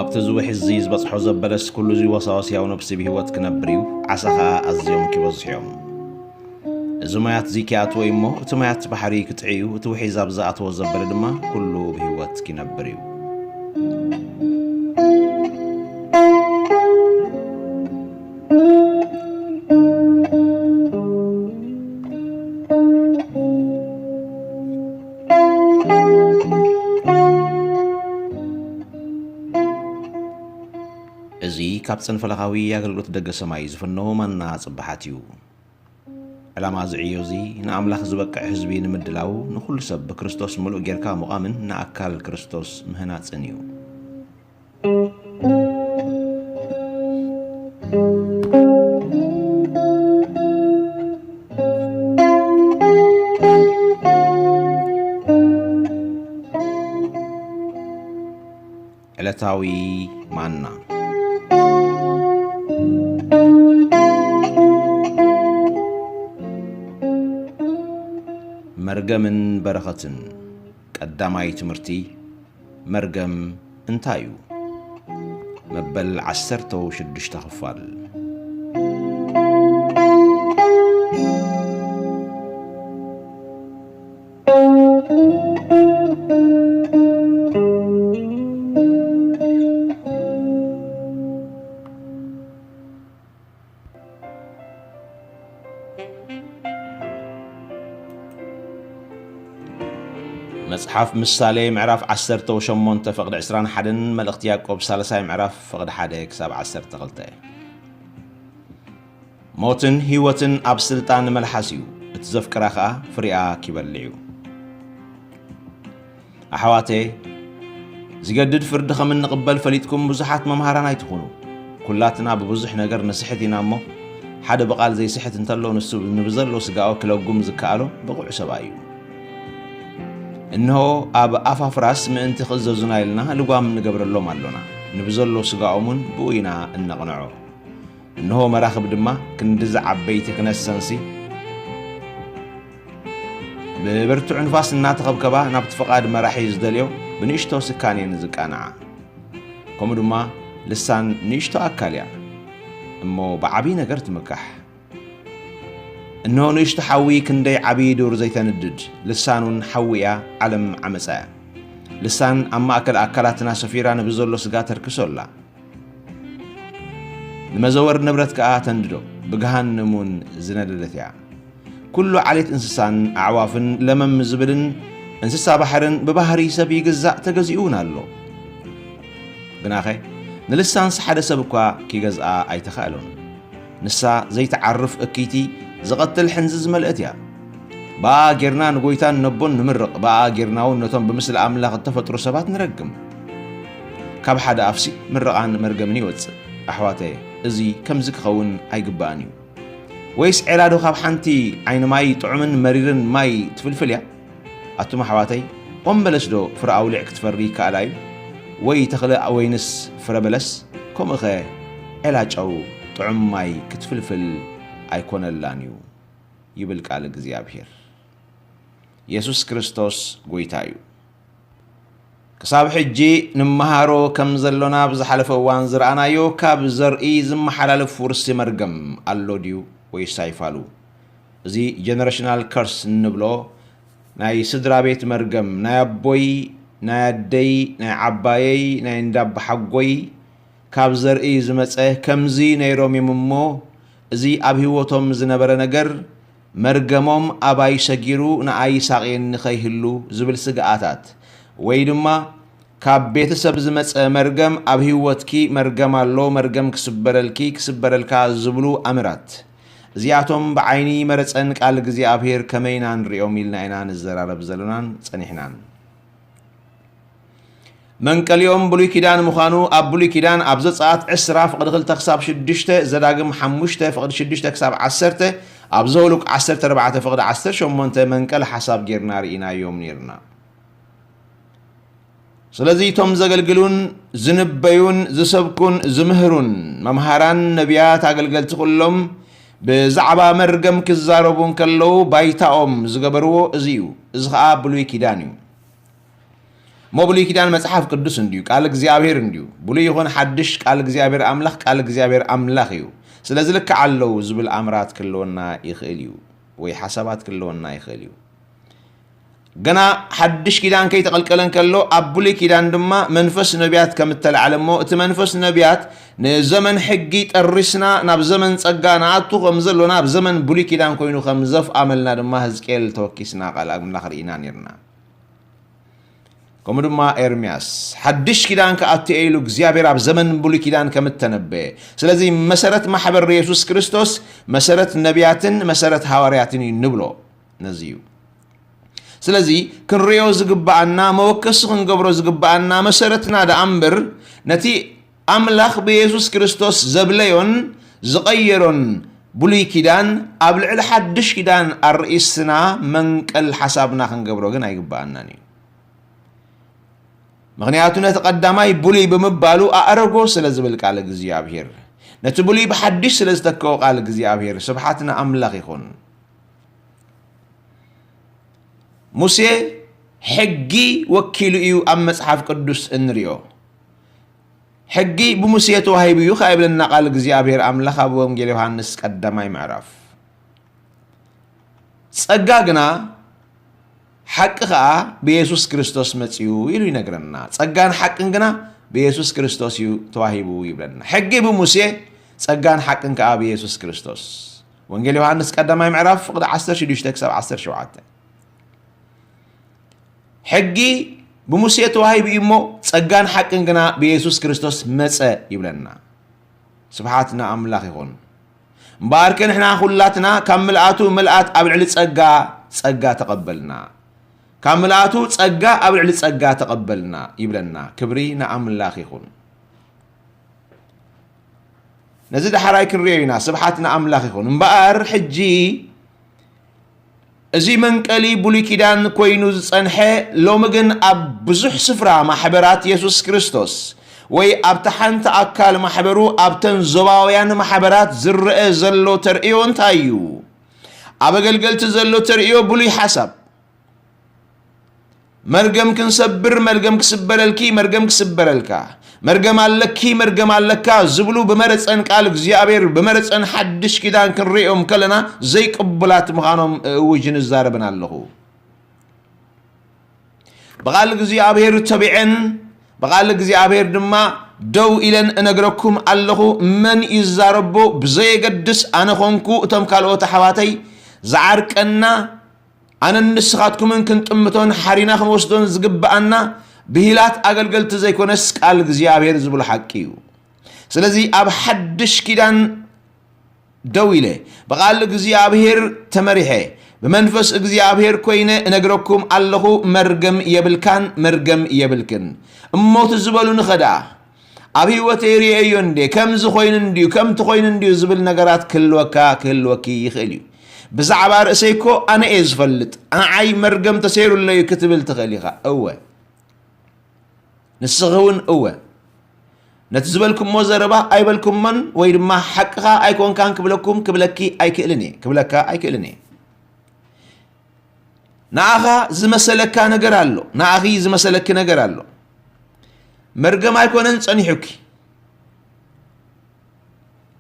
ኣብቲ እዚ ውሒዝ እዚ ዝበጽሖ ዘበለስ ኩሉ እዚ ወሳወስ ያው ነብሲ ብህይወት ክነብር እዩ፣ ዓሳ ኸኣ ኣዝዮም ኪበዝሑ እዮም። እዚ ማያት እዚ ኪኣትዎ እዩ እሞ፣ እቲ ማያት ባሕሪ ክጥዒ እዩ፣ እቲ ውሒዝ ኣብ ዝኣትዎ ዘበለ ድማ ኩሉ ብህይወት ኪነብር እዩ። እዚ ካብ ጸንፈለኻዊ ኣገልግሎት ደገ ሰማይ ዝፍኖ ማና ጽባሓት እዩ። ዕላማ እዚ ዕዮ እዚ ንኣምላኽ ዝበቅዕ ህዝቢ ንምድላው፣ ንኹሉ ሰብ ብክርስቶስ ምሉእ ጌርካ ምቋምን ንኣካል ክርስቶስ ምህናጽን እዩ። ዕለታዊ ማና። መርገምን በረኸትን። ቀዳማይ ትምህርቲ፣ መርገም እንታይ እዩ? መበል ዓሰርተ ሽዱሽተ ክፋል። መጽሓፍ ምሳሌ ምዕራፍ ዓሰርተ ሸሞንተ ፍቕዲ ዕስራን ሓደን፣ መልእኽቲ ያዕቆብ ሳልሳይ ምዕራፍ ፍቕዲ ሓደ ክሳብ ዓሰርተ ክልተ። ሞትን ህይወትን ኣብ ስልጣን መልሓስ እዩ፣ እቲ ዘፍቅራ ኸኣ ፍሪኣ ኪበልዕ እዩ። ኣሕዋተየ፣ ዝገድድ ፍርዲ ከም እንቕበል ፈሊጥኩም ብዙሓት መምሃራን ኣይትኹኑ። ኩላትና ብብዙሕ ነገር ንስሕት ኢና እሞ፣ ሓደ ብቓል ዘይስሕት እንተሎ ንሱ ንብዘሎ ስጋኡ ክለጉም ዝከኣሎ ብቑዕ ሰብኣይ እዩ። እንሆ ኣብ ኣፋፍራስ ምእንቲ ክእዘዙና ኢልና ልጓም ንገብረሎም ኣሎና። ንብዘሎ ስጋኦም እውን ብኡ ኢና እነቕንዖ። እንሆ መራኽብ ድማ ክንዲ ዝዓበይቲ ክነሰንሲ፣ ብብርቱዕ ንፋስ እናተኸብከባ ናብቲ ፍቓድ መራሒ ዝደልዮ ብንእሽቶ ስካን እየን ዝቃንዓ። ከምኡ ድማ ልሳን ንእሽቶ ኣካል እያ፣ እሞ ብዓብዪ ነገር ትምካሕ። እንሆ ንእሽቶ ሓዊ ክንደይ ዓብዪ ዱር ዘይተንድድ፣ ልሳን እውን ሓዊ እያ፣ ዓለም ዓመፃ እያ። ልሳን ኣብ ማእከል ኣካላትና ሰፊራ ንብዘሎ ስጋ ተርክሶ ኣላ። ንመዘወር ንብረት ከኣ ተንድዶ፣ ብገሃነም እውን ዝነደደት እያ። ኩሉ ዓሌት እንስሳን ኣዕዋፍን ለመም ዝብልን እንስሳ ባሕርን ብባህሪ ሰብ ይግዛእ፣ ተገዚኡ እውን ኣሎ። ግናኸ ንልሳንስ ሓደ ሰብ እኳ ኪገዝኣ ኣይተኻእሎን። ንሳ ዘይትዓርፍ እክይቲ፣ ዝቐትል ሕንዚ ዝመልአት እያ። ብኣ ጌርና ንጎይታን ነቦን ንምርቕ፣ ብኣ ጌርና እውን ነቶም ብምስሊ ኣምላኽ እተፈጥሩ ሰባት ንረግም። ካብ ሓደ ኣፍሲ ምርቓን መርገምን ይወጽእ። ኣሕዋተየ፣ እዚ ከምዚ ክኸውን ኣይግባእን እዩ። ወይስ ዔላ ዶ ካብ ሓንቲ ዓይኒ ማይ ጥዑምን መሪርን ማይ ትፍልፍል እያ? ኣቱም ኣሕዋተይ፣ ቆምበለስ ዶ ፍረ ኣውሊዕ ክትፈሪ ይከኣላ እዩ? ወይ ተኽለ ወይንስ ፍረ በለስ? ከምኡኸ ዔላ ጨው ጥዑም ማይ ክትፍልፍል ኣይኮነላን እዩ፣ ይብል ቃል እግዚኣብሔር። የሱስ ክርስቶስ ጐይታ እዩ። ክሳብ ሕጂ ንመሃሮ ከም ዘሎና ኣብ ዝሓለፈ እዋን ዝረኣናዮ፣ ካብ ዘርኢ ዝመሓላለፍ ውርሲ መርገም ኣሎ ድዩ ወይስ ኣይፋሉ? እዚ ጀነሬሽናል ከርስ እንብሎ ናይ ስድራ ቤት መርገም፣ ናይ ኣቦይ፣ ናይ ኣደይ፣ ናይ ዓባየይ፣ ናይ እንዳባሓጎይ ካብ ዘርኢ ዝመጸ ከምዚ ነይሮም እዮም እሞ፣ እዚ ኣብ ህይወቶም ዝነበረ ነገር መርገሞም ኣባይ ሰጊሩ ንኣይ ሳቕየኒ ከይህሉ ዝብል ስግኣታት፣ ወይ ድማ ካብ ቤተሰብ ዝመጸ መርገም ኣብ ህይወትኪ መርገም ኣሎ፣ መርገም ክስበረልኪ፣ ክስበረልካ ዝብሉ ኣምራት፣ እዚኣቶም ብዓይኒ መረጸን ቃል እግዚኣብሔር ከመይ ኢና ንሪኦም ኢልና ኢና ንዘራረብ ዘለናን ጸኒሕናን። መንቀሊኦም ብሉይ ኪዳን ምዃኑ ኣብ ብሉይ ኪዳን ኣብ ዘጸኣት ዕስራ ፍቕዲ ክልተ ክሳብ ሽዱሽተ፣ ዘዳግም ሓሙሽተ ፍቕዲ ሽዱሽተ ክሳብ ዓሰርተ፣ ኣብ ዘውልቅ ዓሰርተ ኣርባዕተ ፍቕዲ ዓሰርተ ሸሞንተ መንቀሊ ሓሳብ ጌርና ርኢናዮም ኔርና። ስለዚ እቶም ዘገልግሉን ዝንበዩን ዝሰብኩን ዝምህሩን መምሃራን፣ ነቢያት፣ ኣገልገልቲ ኩሎም ብዛዕባ መርገም ክዛረቡ እንከለዉ ባይታኦም ዝገበርዎ እዚ እዩ። እዚ ኸኣ ብሉይ ኪዳን እዩ። እሞ ብሉይ ኪዳን መጽሓፍ ቅዱስ እንድዩ፣ ቃል እግዚኣብሔር እንድዩ። ብሉይ ይኹን ሓድሽ ቃል እግዚኣብሔር ኣምላኽ ቃል እግዚኣብሔር ኣምላኽ እዩ። ስለዚ ልክዕ ኣለዉ ዝብል ኣምራት ክህልወና ይኽእል እዩ፣ ወይ ሓሳባት ክህልወና ይኽእል እዩ። ገና ሓድሽ ኪዳን ከይተቐልቀለ እንከሎ፣ ኣብ ብሉይ ኪዳን ድማ መንፈስ ነቢያት ከም እተላዕለ እሞ፣ እቲ መንፈስ ነቢያት ንዘመን ሕጊ ጠሪስና ናብ ዘመን ጸጋ ንኣቱ ከም ዘሎና፣ ኣብ ዘመን ብሉይ ኪዳን ኮይኑ ከም ዘፍኣመልና ድማ ህዝቅኤል ተወኪስና ቃል ኣምላኽ ርኢና ኔርና። ከምኡ ድማ ኤርምያስ ሓድሽ ኪዳን ክኣቱ እየ ኢሉ እግዚኣብሔር ኣብ ዘመን ብሉይ ኪዳን ከም እተነበየ። ስለዚ መሰረት ማሕበር የሱስ ክርስቶስ መሰረት ነቢያትን መሰረት ሃዋርያትን እዩ ንብሎ። ነዚ እዩ። ስለዚ ክንርእዮ ዝግብኣና፣ መወከሲ ክንገብሮ ዝግብኣና መሰረትና ደኣ እምበር፣ ነቲ ኣምላኽ ብየሱስ ክርስቶስ ዘብለዮን ዝቐየሮን ብሉይ ኪዳን ኣብ ልዕሊ ሓድሽ ኪዳን ኣርእስትና መንቀል ሓሳብና ክንገብሮ ግን ኣይግብኣናን እዩ። ምኽንያቱ ነቲ ቀዳማይ ብሉይ ብምባሉ ኣእረጎ ስለ ዝብል ቃል እግዚኣብሔር፣ ነቲ ብሉይ ብሓድሽ ስለ ዝተክኦ ቃል እግዚኣብሔር፣ ስብሓት ንኣምላኽ ይኹን። ሙሴ ሕጊ ወኪሉ እዩ ኣብ መጽሓፍ ቅዱስ እንሪኦ። ሕጊ ብሙሴ ተዋሂቡ እዩ ከኣ ይብለና ቃል እግዚኣብሔር ኣምላኽ ኣብ ወንጌል ዮሃንስ ቀዳማይ ምዕራፍ። ጸጋ ግና፣ ሓቂ ኸኣ ብየሱስ ክርስቶስ መጺኡ ኢሉ ይነግረና። ጸጋን ሓቅን ግና ብየሱስ ክርስቶስ እዩ ተዋሂቡ ይብለና። ሕጊ ብሙሴ፣ ጸጋን ሓቅን ከኣ ብየሱስ ክርስቶስ። ወንጌል ዮሃንስ ቀዳማይ ምዕራፍ ፍቕዲ ዓሰርተ ሽዱሽተ ክሳብ ዓሰርተ ሸውዓተ። ሕጊ ብሙሴ ተዋሂቡ እዩ እሞ፣ ጸጋን ሓቅን ግና ብየሱስ ክርስቶስ መጸ ይብለና። ስብሓት ንኣምላኽ ይኹን። እምበኣርከ ንሕና ኹላትና ካብ ምልኣቱ ምልኣት ኣብ ልዕሊ ጸጋ፣ ጸጋ ተቐበልና። ካብ ምልኣቱ ጸጋ ኣብ ልዕሊ ጸጋ ተቐበልና ይብለና። ክብሪ ንኣምላኽ ይኹን። ነዚ ዳሕራይ ክንርእዮ ኢና። ስብሓት ንኣምላኽ ይኹን። እምበኣር ሕጂ እዚ መንቀሊ ብሉይ ኪዳን ኮይኑ ዝጸንሐ፣ ሎሚ ግን ኣብ ብዙሕ ስፍራ ማሕበራት የሱስ ክርስቶስ ወይ ኣብታ ሓንቲ ኣካል ማሕበሩ፣ ኣብተን ዞባውያን ማሕበራት ዝረአ ዘሎ ተርእዮ እንታይ እዩ? ኣብ ኣገልገልቲ ዘሎ ተርእዮ ብሉይ ሓሳብ። መርገም ክንሰብር፣ መርገም ክስበረልኪ፣ መርገም ክስበረልካ፣ መርገም ኣለኪ፣ መርገም ኣለካ ዝብሉ ብመረጸን ቃል እግዚኣብሔር፣ ብመረጸን ሓድሽ ኪዳን ክንርእዮም ከለና ዘይቅቡላት ምዃኖም እውጅን እዛረብን ኣለኹ። ብቓል እግዚኣብሔር ተቢዐን፣ ብቓል እግዚኣብሔር ድማ ደው ኢለን እነግረኩም ኣለኹ። መን ይዛረቦ ብዘየገድስ፣ ኣነ ኾንኩ እቶም ካልኦት ኣሕዋተይ ዝዓርቀና፣ ኣነን ንስኻትኩምን ክንጥምቶን ሓሪና ክንወስዶን ዝግብኣና ብሂላት ኣገልገልቲ ዘይኮነስ ቃል እግዚኣብሔር ዝብሎ ሓቂ እዩ። ስለዚ ኣብ ሓድሽ ኪዳን ደው ኢለ፣ ብቓል እግዚኣብሔር ተመሪሐ፣ ብመንፈስ እግዚኣብሔር ኮይነ እነግረኩም ኣለኹ፣ መርገም የብልካን መርገም የብልክን። እሞ ትዝ በሉኒ ኸ ደኣ፣ ኣብ ህይወተይ ርእየዮ እንዴ፣ ከምዚ ኮይኑ እንድዩ፣ ከምቲ ኮይኑ እንድዩ ዝብል ነገራት ክህልወካ፣ ክህልወኪ ይኽእል እዩ። ብዛዕባ ርእሰይ እኮ ኣነ እየ ዝፈልጥ፣ ንዓይ መርገም ተሰይሩለይ እዩ ክትብል ትኽእል ኢኻ። እወ፣ ንስኺ እውን እወ። ነቲ ዝበልኩሞ ዘረባ ኣይበልኩሞን ወይ ድማ ሓቅኻ ኣይኮንካን ክብለኩም፣ ክብለኪ ኣይክእልን እየ፣ ክብለካ ኣይክእልን እየ። ንኣኻ ዝመሰለካ ነገር ኣሎ፣ ንኣኺ ዝመሰለኪ ነገር ኣሎ። መርገም ኣይኮነን ጸኒሑኪ።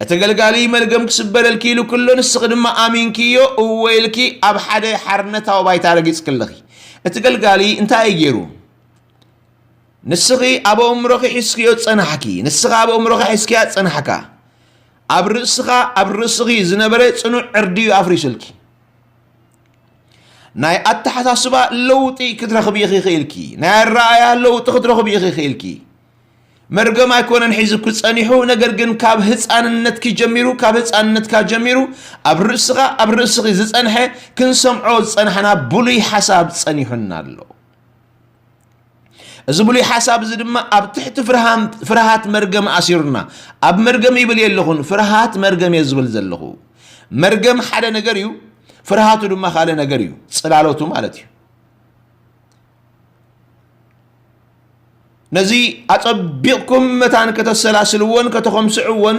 እቲ ገልጋሊ መርገም ክስበረልኪ ኢሉ ክሎ፣ ንስኺ ድማ ኣሚንክዮ፣ እወ ኢልኪ ኣብ ሓደ ሓርነታዊ ባይታ ረጊጽኪ ኣለኺ። እቲ ገልጋሊ እንታይ እዩ ገይሩ? ንስኺ ኣብ ኣእምሮኺ ሒዝክዮ ጸናሕኪ፣ ንስኻ ኣብ ኣእምሮኻ ሒዝክያ ጸናሕካ። ኣብ ርእስኻ፣ ኣብ ርእስኺ ዝነበረ ጽኑዕ ዕርዲ እዩ ኣፍሪሱልኪ። ናይ ኣተሓሳስባ ለውጢ ክትረኽቢ ኢኺ ክኢልኪ። ናይ ኣረኣእያ ለውጢ ክትረኽቢ ኢኺ ክኢልኪ። መርገም ኣይኮነን ሒዙኪ ጸኒሑ፣ ነገር ግን ካብ ህጻንነትኪ ጀሚሩ፣ ካብ ህጻንነትካ ጀሚሩ ኣብ ርእስኻ፣ ኣብ ርእስኺ ዝጸንሐ፣ ክንሰምዖ ዝጸናሕና ብሉይ ሓሳብ ጸኒሑና ኣሎ። እዚ ብሉይ ሓሳብ እዚ ድማ ኣብ ትሕቲ ፍርሃም-፣ ፍርሃት መርገም ኣሲሩና። ኣብ መርገም ይብል የለኹን፣ ፍርሃት መርገም እየ ዝብል ዘለኹ። መርገም ሓደ ነገር እዩ፣ ፍርሃቱ ድማ ካልእ ነገር እዩ፣ ጽላሎቱ ማለት እዩ። ነዚ ኣጸቢቕኩም መታን ከተሰላስልዎን ከተኾምስዕዎን፣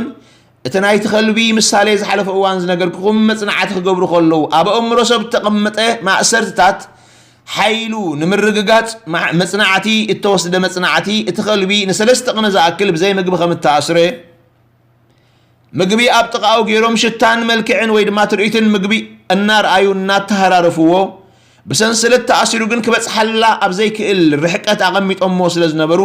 እቲ ናይቲ ከልቢ ምሳሌ ዝሓለፈ እዋን ዝነገርኩኹም መጽናዕቲ ክገብሩ ከለዉ፣ ኣብ ኣእምሮ ሰብ እተቐመጠ ማእሰርትታት ሓይሉ ንምርግጋጽ መ-፣ መጽናዕቲ እተወስደ መጽናዕቲ፣ እቲ ከልቢ ንሰለስተ ቅነ ዝኣክል ብዘይ ምግቢ ከም እተኣስረ፣ ምግቢ ኣብ ጥቓኡ ገይሮም ሽታን መልክዕን ወይ ድማ ትርኢትን ምግቢ እናረኣዩ እናተሃራረፍዎ፣ ብሰንሰለት ተኣሲሩ ግን ክበጽሓላ ኣብ ዘይክእል ርሕቀት ኣቐሚጦሞ ስለ ዝነበሩ፣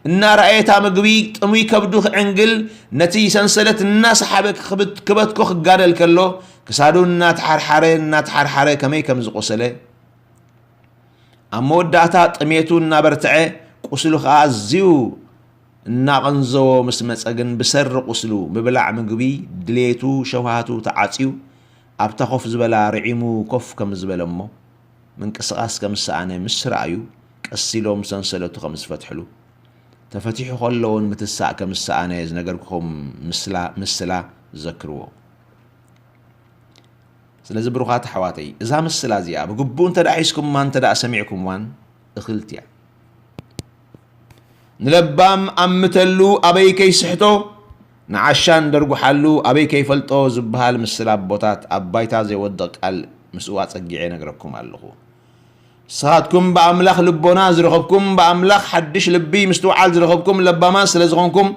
እናረኣየ እታ ምግቢ ጥሙይ ከብዱ ክዕንግል፣ ነቲ ሰንሰለት እናሰሓበ ክኽብት-፣ ክበትኮ ክጋደል ከሎ፣ ክሳዱ እናተሓርሓረ፣ እናተሓርሓረ ከመይ ከም ዝቖሰለ፣ ኣብ መወዳእታ ጥሜቱ እናበርትዐ፣ ቁስሉ ኸኣ ኣዝዩ እናቐንዘዎ ምስ መጸ ግን፣ ብሰሪ ቁስሉ፣ ምብላዕ ምግቢ፣ ድሌቱ፣ ሸውሃቱ ተዓጽዩ፣ ኣብታ ኮፍ ዝበላ ርዒሙ ኮፍ ከም ዝበለ እሞ፣ ምንቅስቓስ ከም ዝሰኣነ ምስ ረኣዩ፣ ቀስ ኢሎም ሰንሰለቱ ከም ዝፈትሕሉ፣ ተፈቲሑ ከሎ እውን ምትሳእ ከም ዝሰኣነ ዝነገርኩኹም ምስላ፣ ምስላ ዘክርዎ። ስለዚ ብሩኻት ኣሕዋተይ፣ እዛ ምስላ እዚኣ ብግቡእ እንተ ደኣ ሒዝኩማን እንተ ደኣ ሰሚዕኩምዋን እኽልቲ እያ። ንለባም ኣምተሉ ኣበይ ከይስሕቶ፣ ንዓሻ እንደርጉሓሉ ኣበይ ከይፈልጦ ዝበሃል ምስላ ኣቦታት ኣብ ባይታ ዘይወድቕ ቃል ምስኡ ኣጸጊዐ እነግረኩም ኣለኹ። ንስኻትኩም ብኣምላኽ ልቦና ዝረኸብኩም፣ ብኣምላኽ ሓድሽ ልቢ ምስትውዓል ዝረኸብኩም ለባማት ስለ ዝኾንኩም፣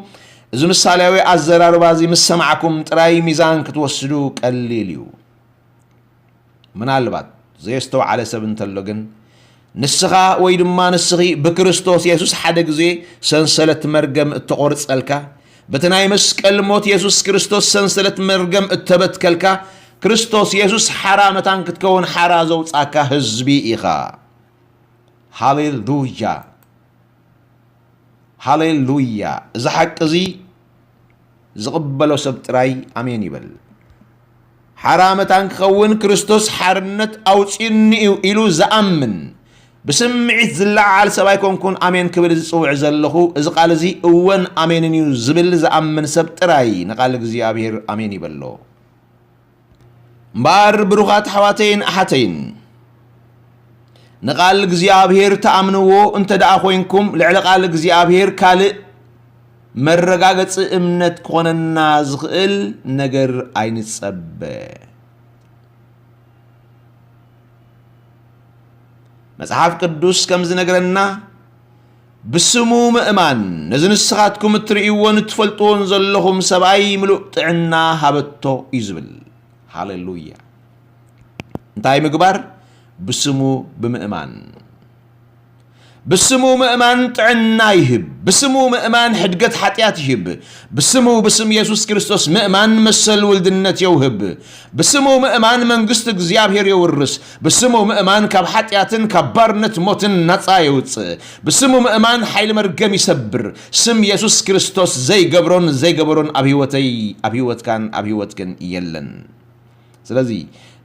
እዚ ምሳሌያዊ ኣዘራርባ እዚ ምስ ሰማዕኩም ጥራይ ሚዛን ክትወስዱ ቀሊል እዩ። ምናልባት ዘየስተውዓለ ሰብ እንተሎ ግን፣ ንስኻ ወይ ድማ ንስኺ ብክርስቶስ የሱስ ሓደ ግዜ ሰንሰለት መርገም እተቖርጸልካ፣ በቲ ናይ መስቀል ሞት የሱስ ክርስቶስ ሰንሰለት መርገም እተበትከልካ፣ ክርስቶስ የሱስ ሓራ መታን ክትከውን ሓራ ዘውጻካ ህዝቢ ኢኻ። ሃሌሉያ! ሃሌሉያ! እዚ ሓቂ እዚ ዝቕበሎ ሰብ ጥራይ ኣሜን ይበል። ሓራ መታን ክኸውን ክርስቶስ ሓርነት ኣውጺኡኒ እዩ ኢሉ ዝኣምን፣ ብስምዒት ዝለዓዓል ሰብ ኣይኮንኩን ኣሜን ክብል ዝጽውዕ ዘለኹ። እዚ ቃል እዚ እወን ኣሜንን እዩ ዝብል ዝኣምን ሰብ ጥራይ ንቓል እግዚኣብሔር ኣሜን ይበሎ። እምበኣር ብሩኻት ኣሕዋተይን ኣሓተይን፣ ንቓል እግዚኣብሔር ትኣምንዎ እንተ ደኣ ኾይንኩም፣ ልዕሊ ቃል እግዚኣብሔር ካልእ መረጋገጺ እምነት ክኾነና ዝኽእል ነገር ኣይንጸበ። መጽሓፍ ቅዱስ ከም ዝነግረና፣ ብስሙ ምእማን ነዚ ንስኻትኩም እትርእይዎን እትፈልጥዎን ዘለኹም ሰብኣይ ምሉእ ጥዕና ሃበቶ እዩ ዝብል። ሃሌሉያ! እንታይ ምግባር? ብስሙ ብምእማን። ብስሙ ምእማን ጥዕና ይህብ። ብስሙ ምእማን ሕድገት ሓጢኣት ይህብ። ብስሙ፣ ብስም የሱስ ክርስቶስ ምእማን መሰል ውልድነት የውህብ። ብስሙ ምእማን መንግስቲ እግዚኣብሔር የውርስ። ብስሙ ምእማን ካብ ሓጢኣትን ካብ ባርነት ሞትን ናጻ የውጽእ። ብስሙ ምእማን ሓይሊ መርገም ይሰብር። ስም የሱስ ክርስቶስ ዘይገብሮን ዘይገበሮን ኣብ ህይወተይ፣ ኣብ ህይወትካን ኣብ ህይወትክን የለን። ስለዚ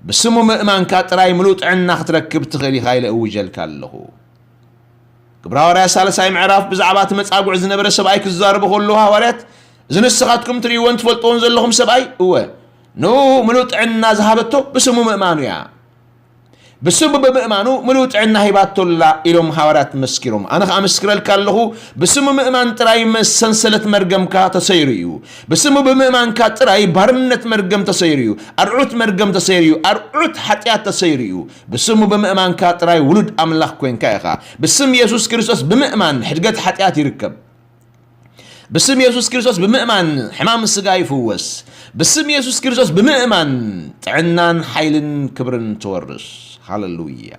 ብስሙ ምእማንካ ጥራይ ምሉእ ጥዕና ክትረክብ ትኽእል ኢኻ ኢለ እውጀልካ ኣለኹ። ግብረ ሃዋርያት ሳልሳይ ምዕራፍ ብዛዕባ እቲ መጻጉዕ ዝነበረ ሰብኣይ ክዛረቡ ከለዉ ሃዋርያት፣ እዚ ንስኻትኩም ትርእይዎን ትፈልጥዎን ዘለኹም ሰብኣይ፣ እወ፣ ንኡ ምሉእ ጥዕና ዝሃበቶ ብስሙ ምእማኑ እያ። ብስሙ ብምእማኑ ምሉእ ጥዕና ሂባቶላ ኢሎም ሃዋርያት መስኪሮም። ኣነ ኸኣ ምስክረልካ ኣለኹ፣ ብስሙ ምእማን ጥራይ መ-፣ ሰንሰለት መርገምካ ተሰይሩ እዩ። ብስሙ ብምእማንካ ጥራይ ባርነት መርገም ተሰይሩ እዩ። ኣርዑት መርገም ተሰይሩ እዩ። ኣርዑት ሓጢኣት ተሰይሩ እዩ። ብስሙ ብምእማንካ ጥራይ ውሉድ ኣምላኽ ኮንካ ኢኻ። ብስም የሱስ ክርስቶስ ብምእማን ሕድገት ሓጢኣት ይርከብ። ብስም የሱስ ክርስቶስ ብምእማን ሕማም ስጋ ይፍወስ። ብስም የሱስ ክርስቶስ ብምእማን ጥዕናን ሓይልን ክብርን ትወርስ። ሃሌሉያ!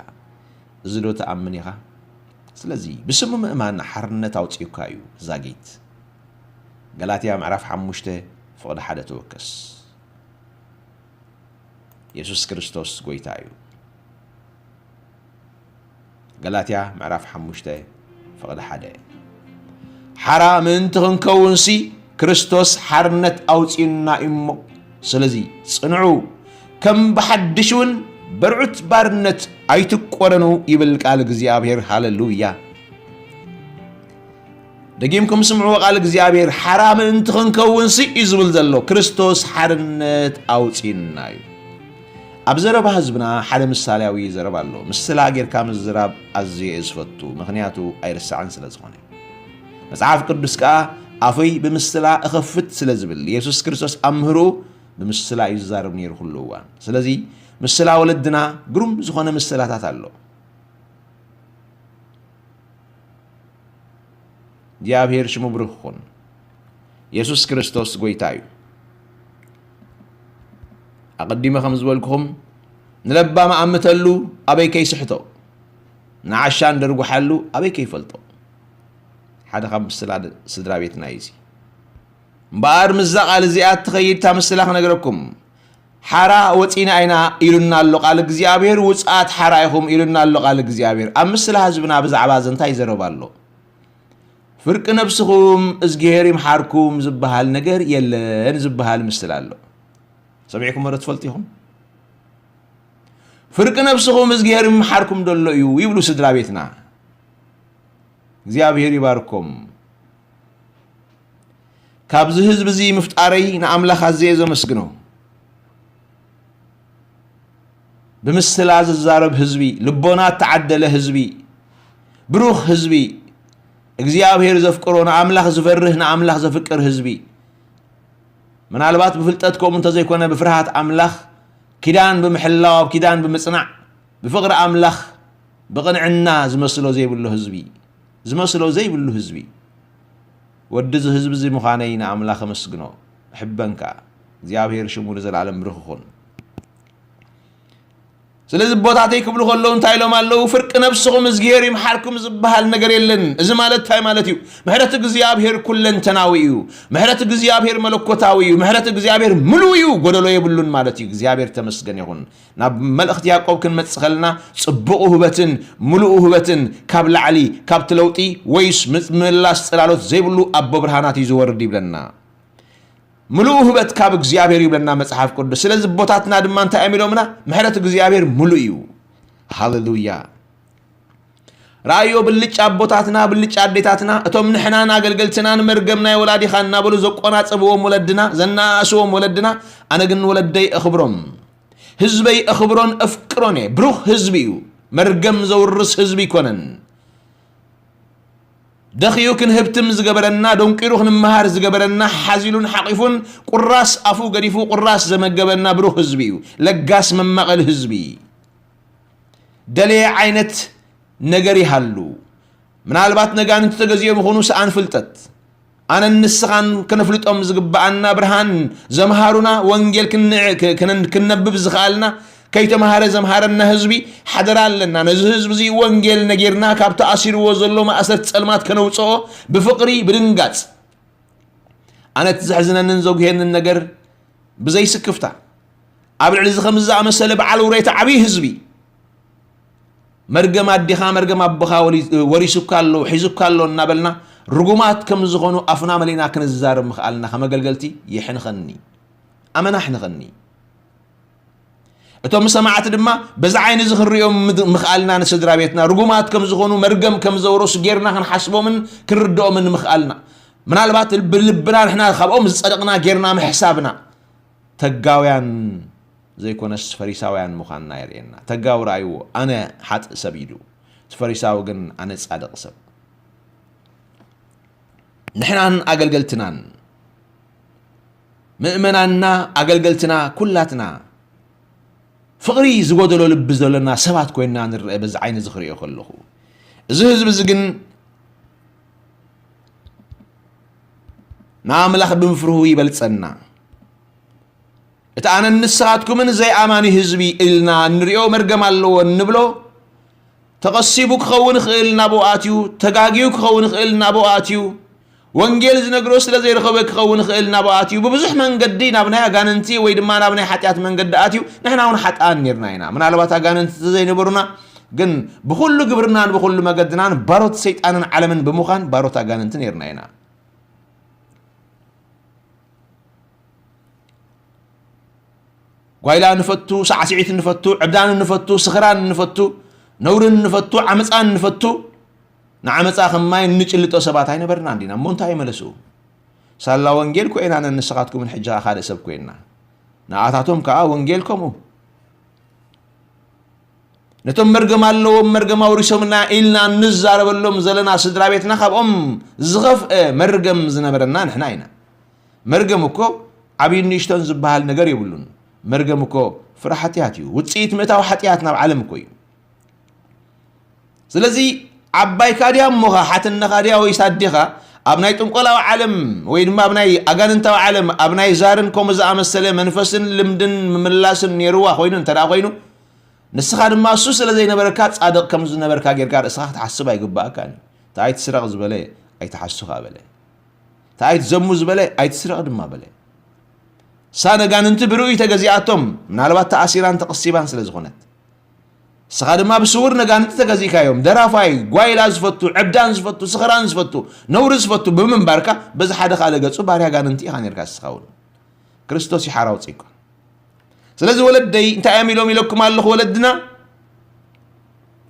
እዚ ዶ ትኣምን ኢኻ? ስለዚ ብስሙ ምእማን ሓርነት ኣውጺኡካ እዩ ዛጊት። ገላትያ ምዕራፍ ሓሙሽተ ፍቕዲ ሓደ ተወከስ። የሱስ ክርስቶስ ጐይታ እዩ። ገላትያ ምዕራፍ ሓሙሽተ ፍቕዲ ሓደ። ሓራ ምእንቲ ክንከውንሲ ክርስቶስ ሓርነት ኣውጺኡና እዩ እሞ፣ ስለዚ ጽንዑ፣ ከም ብሓድሽ እውን በርዑት ባርነት ኣይትቆረኑ ይብል ቃል እግዚኣብሔር። ሃሌሉያ! ደጊምኩም ስምዕዎ ቃል እግዚኣብሔር። ሓራ ምእንቲ ክንከውንሲ እዩ ዝብል ዘሎ። ክርስቶስ ሓርነት ኣውጺኡና እዩ። ኣብ ዘረባ ህዝብና ሓደ ምሳሌያዊ ዘረባ ኣሎ። ምስላ ጌርካ ምዝራብ ኣዝየ እየ ዝፈቱ፣ ምኽንያቱ ኣይርሳዕን ስለ ዝኾነ። መጽሓፍ ቅዱስ ከኣ ኣፈይ ብምስላ እኸፍት ስለ ዝብል፣ የሱስ ክርስቶስ ኣብ ምህሮኡ ብምስላ እዩ ዝዛረብ ነይሩ ኩሉ እዋን። ስለዚ ምስላ ወለድና ግሩም ዝኾነ ምስላታት ኣሎ። እግዚኣብሔር ሽሙ ብሩኽ ይኹን። የሱስ ክርስቶስ ጎይታ እዩ። ኣቐዲመ ከም ዝበልኩኹም፣ ንለባም ኣምተሉ ኣበይ ከይስሕቶ፣ ንዓሻ እንደርጉሓሉ ኣበይ ከይፈልጦ። ሓደ ካብ ምስላ ድ-፣ ስድራ ቤትና እዩ እዚ። እምበኣር ምስዛ ቃል እዚኣ እትኸይድ እታ ምስላ ክነግረኩም። ሓራ ወጺና ኢና ኢሉና ኣሎ ቃል እግዚኣብሔር፣ ውጽኣት ሓራ ኢኹም ኢሉና ኣሎ ቃል እግዚኣብሔር። ኣብ ምስላ ህዝብና ብዛዕባ እዚ እንታይ ይዘረብ ኣሎ? ፍርቂ ነብስኹም እዝግሄር ይምሓርኩም ዝበሃል ነገር የለን ዝበሃል ምስላ ኣሎ። ሰሚዕኩሞ ዶ ትፈልጡ ኢኹም? ፍርቂ ነብስኹም እዝግሄር ይምሓርኩም ደሎ እዩ ይብሉ ስድራ ቤትና። እግዚኣብሔር ይባርኮም። ካብዚ ህዝቢ እዚ ምፍጣረይ ንኣምላኽ ኣዝየ ዘመስግኖ። ብምስላ ዝዛረብ ህዝቢ፣ ልቦና እተዓደለ ህዝቢ፣ ብሩኽ ህዝቢ፣ እግዚኣብሔር ዘፍቅሮ፣ ንኣምላኽ ዝፈርህ፣ ንኣምላኽ ዘፍቅር ህዝቢ። ምናልባት ብፍልጠት ከምኡ እንተዘይኮነ ብፍርሃት ኣምላኽ ኪዳን ብምሕላው፣ ኣብ ኪዳን ብምጽናዕ፣ ብፍቕሪ ኣምላኽ ብቕንዕና ዝመስሎ ዘይብሉ ህዝቢ፣ ዝመስሎ ዘይብሉ ህዝቢ። ወዲ እዚ ህዝቢ እዚ ምዃነይ ንኣምላኽ ኣመስግኖ፣ እሕበን ከኣ። እግዚኣብሔር ሽሙ ንዘለኣለም ብሩኽ ይኹን። ስለዚ ኣቦታተይ ክብሉ ከለዉ እንታይ ኢሎም ኣለዉ? ፍርቂ ነብስኹም እዝግሄር ይምሓርኩም ዝበሃል ነገር የለን። እዚ ማለት እንታይ ማለት እዩ? ምሕረት እግዚኣብሔር ኩለንተናዊ እዩ። ምሕረት እግዚኣብሔር መለኮታዊ እዩ። ምሕረት እግዚኣብሔር ምሉእ እዩ፣ ጎደሎ የብሉን ማለት እዩ። እግዚኣብሔር ተመስገን ይኹን። ናብ መልእኽቲ ያዕቆብ ክንመጽእ ከለና፣ ጽቡቕ ውህበትን ምሉእ ውህበትን ካብ ላዕሊ፣ ካብቲ ለውጢ ወይስ ምምላስ ጽላሎት ዘይብሉ ኣቦ ብርሃናት እዩ ዝወርድ ይብለና። ምሉእ ውህበት ካብ እግዚኣብሔር ይብለና መጽሓፍ ቅዱስ። ስለዚ ኣቦታትና ድማ እንታይ እዮም ኢሎምና? ምሕረት እግዚኣብሔር ምሉእ እዩ። ሃሌሉያ። ረኣዮ፣ ብልጫ ኣቦታትና፣ ብልጫ ኣዴታትና፣ እቶም ንሕናን ኣገልገልትናን መርገም ናይ ወላዲኻ እናበሉ ዘቆናጸብዎም ወለድና፣ ዘነኣእስዎም ወለድና፣ ኣነ ግን ወለደይ እኽብሮም፣ ህዝበይ እኽብሮን እፍቅሮን እየ። ብሩኽ ህዝቢ እዩ። መርገም ዘውርስ ህዝቢ ኣይኮነን። ደኽዩ ክንህብትም ዝገበረና፣ ደንቂሩ ክንመሃር ዝገበረና፣ ሓዚሉን ሓቂፉን ቁራስ ኣፉ ገዲፉ ቁራስ ዘመገበና ብሩኽ ህዝቢ እዩ። ለጋስ መማቐሊ ህዝቢ። ደለየ ዓይነት ነገር ይሃሉ። ምናልባት ነጋንንቲ ተገዚኦም ይኹኑ ሰኣን ፍልጠት። ኣነን ንስኻን ከነፍልጦም ዝግብኣና ብርሃን ዘምሃሩና፣ ወንጌል ክን-፣ ክ-፣ ክነን-፣ ክነብብ ዝኸኣልና፣ ከይተምሃረ ዘምሃረና ህዝቢ ሓደራ ኣለና። ነዚ ህዝቢ እዚ ወንጌል ነጊርና፣ ካብ ተኣሲርዎ ዘሎ ማእሰርቲ ጸልማት ከነውጽኦ ብፍቕሪ፣ ብድንጋጽ። ኣነ እቲ ዘሕዝነንን ዘጉሄንን ነገር ብዘይስክፍታ፣ ኣብ ልዕሊ እዚ ከምዚ ዝኣመሰለ በዓል ውሬታ ዓብዪ ህዝቢ፣ መርገም ኣዴኻ፣ መርገም ኣቦኻ ወሊ-፣ ወሪሱካ ኣሎ፣ ሒዙካ ኣሎ እናበልና፣ ርጉማት ከም ዝኾኑ ኣፍና መሊእና ክንዛረብ ምኽኣልና ከም ኣገልገልቲ የሕንኸኒ። ኣመና ኣሕንኸኒ። እቶም ሰማዕቲ ድማ በዚ ዓይኒ እዚ ክንርእዮም ምድ-፣ ምኽኣልና፣ ንስድራ ቤትና ርጉማት ከም ዝኾኑ፣ መርገም ከም ዘውረሱ ጌርና ክንሓስቦምን ክንርድኦምን ምኽኣልና። ምናልባት ብልብና ንሕና ካብኦም ዝጸደቕና ጌርና ምሕሳብና። ተጋውያን ዘይኮነስ ፈሪሳውያን ምዃንና የርእየና። ተጋዊ ረኣይዎ፣ ኣነ ሓጥእ ሰብ ኢሉ፣ እቲ ፈሪሳዊ ግን ኣነ ጻድቕ ሰብ። ንሕናን ኣገልገልትናን፣ ምእመናንና፣ ኣገልገልትና፣ ኩላትና ፍቕሪ ዝጎደሎ ልቢ ዘለና ሰባት ኮይንና ንረአ፣ በዚ ዓይኒ እዚ ክርእዮ ከለኹ። እዚ ህዝቢ እዚ ግን ንኣምላኽ ብምፍርሁ ይበልጸና። እቲ ኣነን ንስኻትኩምን ዘይኣማኒ ህዝቢ ኢልና እንሪኦ መርገም ኣለዎ እንብሎ፣ ተቐሲቡ ክኸውን ይኽእል ናብኡ ኣትዩ፣ ተጋግዩ ክኸውን ይኽእል ናብኡ ኣትዩ፣ ወንጌል ዝነግሮ ስለ ዘይረኸበ ክኸውን ይኽእል ናብኡ ኣትዩ፣ ብብዙሕ መንገዲ ናብ ናይ ኣጋንንቲ ወይ ድማ ናብ ናይ ሓጢኣት መንገዲ ኣትዩ፣ ንሕና እውን ሓጥኣን ኔርና ኢና። ምናልባት ኣጋንንቲ እንተዘይነበሩና ግን ብኹሉ ግብርናን ብኹሉ መገድናን ባሮት ሰይጣንን ዓለምን ብምዃን ባሮት ኣጋንንቲ ኔርና ኢና። ጓይላ ንፈቱ፣ ሳዕስዒት ንፈቱ፣ ዕብዳን ንፈቱ፣ ስኽራን ንፈቱ፣ ነውርን ንፈቱ፣ ዓመፃን ንፈቱ። ንዓመፃ ከም ማይ እንጭልጦ ሰባት ኣይነበርና እንዲና። እሞ እንታይ ይመለሱ? ሳላ ወንጌል ኮይና ንስኻትኩምን ሕጂ ኸኣ ካልእ ሰብ ኮይና። ንኣታቶም ከኣ ወንጌል ከምኡ። ነቶም መርገም ኣለዎም፣ መርገም ኣውሪሶምና ኢልና እንዛረበሎም ዘለና ስድራ ቤትና ካብኦም ዝኸፍአ መርገም ዝነበረና ንሕና ኢና። መርገም እኮ ዓብዪን ንእሽቶን ዝበሃል ነገር የብሉን። መርገም እኮ ፍረ ሓጢኣት እዩ። ውጽኢት ምእታው ሓጢኣት ናብ ዓለም እኮ እዩ። ስለዚ ዓባይካ ድያ እሞኻ፣ ሓትነኻ ድያ ወይስ ኣዴኻ፣ ኣብ ናይ ጥንቆላዊ ዓለም ወይ ድማ ኣብ ናይ ኣጋንንታዊ ዓለም፣ ኣብ ናይ ዛርን ከምኡ ዝኣመሰለ መንፈስን ልምድን ምምላስን ነይርዋ ኮይኑ እንተ ደኣ ኮይኑ፣ ንስኻ ድማ እሱ ስለ ዘይነበረካ ጻድቕ ከም ዝነበርካ ጌርካ ርእስኻ ክትሓስብ ኣይግባኣካን እዩ። እቲ ኣይትስረቕ ዝበለ ኣይትሓሱ ከኣ በለ። እቲ ኣይትዘሙ ዝበለ ኣይትስረቕ ድማ በለ። እሳ ነጋንንቲ ብርእዩ ተገዚኣቶም፣ ምናልባት ተኣሲራን ተቐሲባን ስለ ዝኾነት። ንስኻ ድማ ብስውር ነጋንንቲ ተገዚእካዮም። ደራፋይ፣ ጓይላ ዝፈቱ፣ ዕብዳን ዝፈቱ፣ ስኽራን ዝፈቱ፣ ነውሪ ዝፈቱ ብምንባርካ በዚ ሓደ ካልእ ገጹ ባርያ ኣጋንንቲ ኢኻ ኔርካ ንስኻ እውን። ክርስቶስ ይሓራ ኣውጺእካ። ስለዚ ወለደይ እንታይ እዮም ኢሎም ኢለኩም ኣለኹ ወለድና?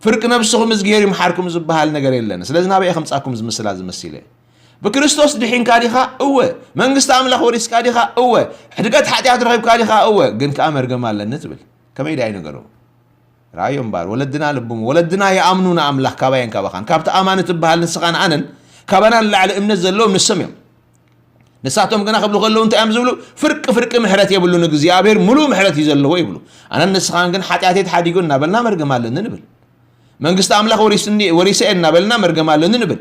ፍርቂ ነብስኹም እዝግሄር ይምሓርኩም ዝበሃል ነገር የለን። ስለዚ ናበይ ከምጻኩም ዝምስላ ዝመሲለ? ብክርስቶስ ድሒንካ ዲኻ? እወ። መንግስቲ ኣምላኽ ወሪስካ ዲኻ? እወ። ሕድገት ሓጢኣት ረኺብካ ዲኻ? እወ። ግን ከኣ መርገም ኣለኒ ትብል። ከመይ ደኣ ይነገሩ? ራእዮም እምበኣር፣ ወለድና ልብሙ፣ ወለድና ይኣምኑ ንኣምላኽ ካባየን ካባኻን። ካብቲ ኣማኒ ትበሃል ንስኻን ኣነን፣ ካባና ንላዕሊ እምነት ዘለዎም ንሶም እዮም። ንሳቶም ግና ክብሉ ከለዉ እንታይ እዮም ዝብሉ? ፍርቂ ፍርቂ ምሕረት የብሉን እግዚኣብሔር፣ ምሉእ ምሕረት እዩ ዘለዎ ይብሉ። ኣነን ንስኻን ግን ሓጢኣተይ ተሓዲጉ እናበልና መርገም ኣለኒ ንብል። መንግስቲ ኣምላኽ ወሪስኒ፣ ወሪሰ እየ እናበልና መርገም ኣለኒ ንብል።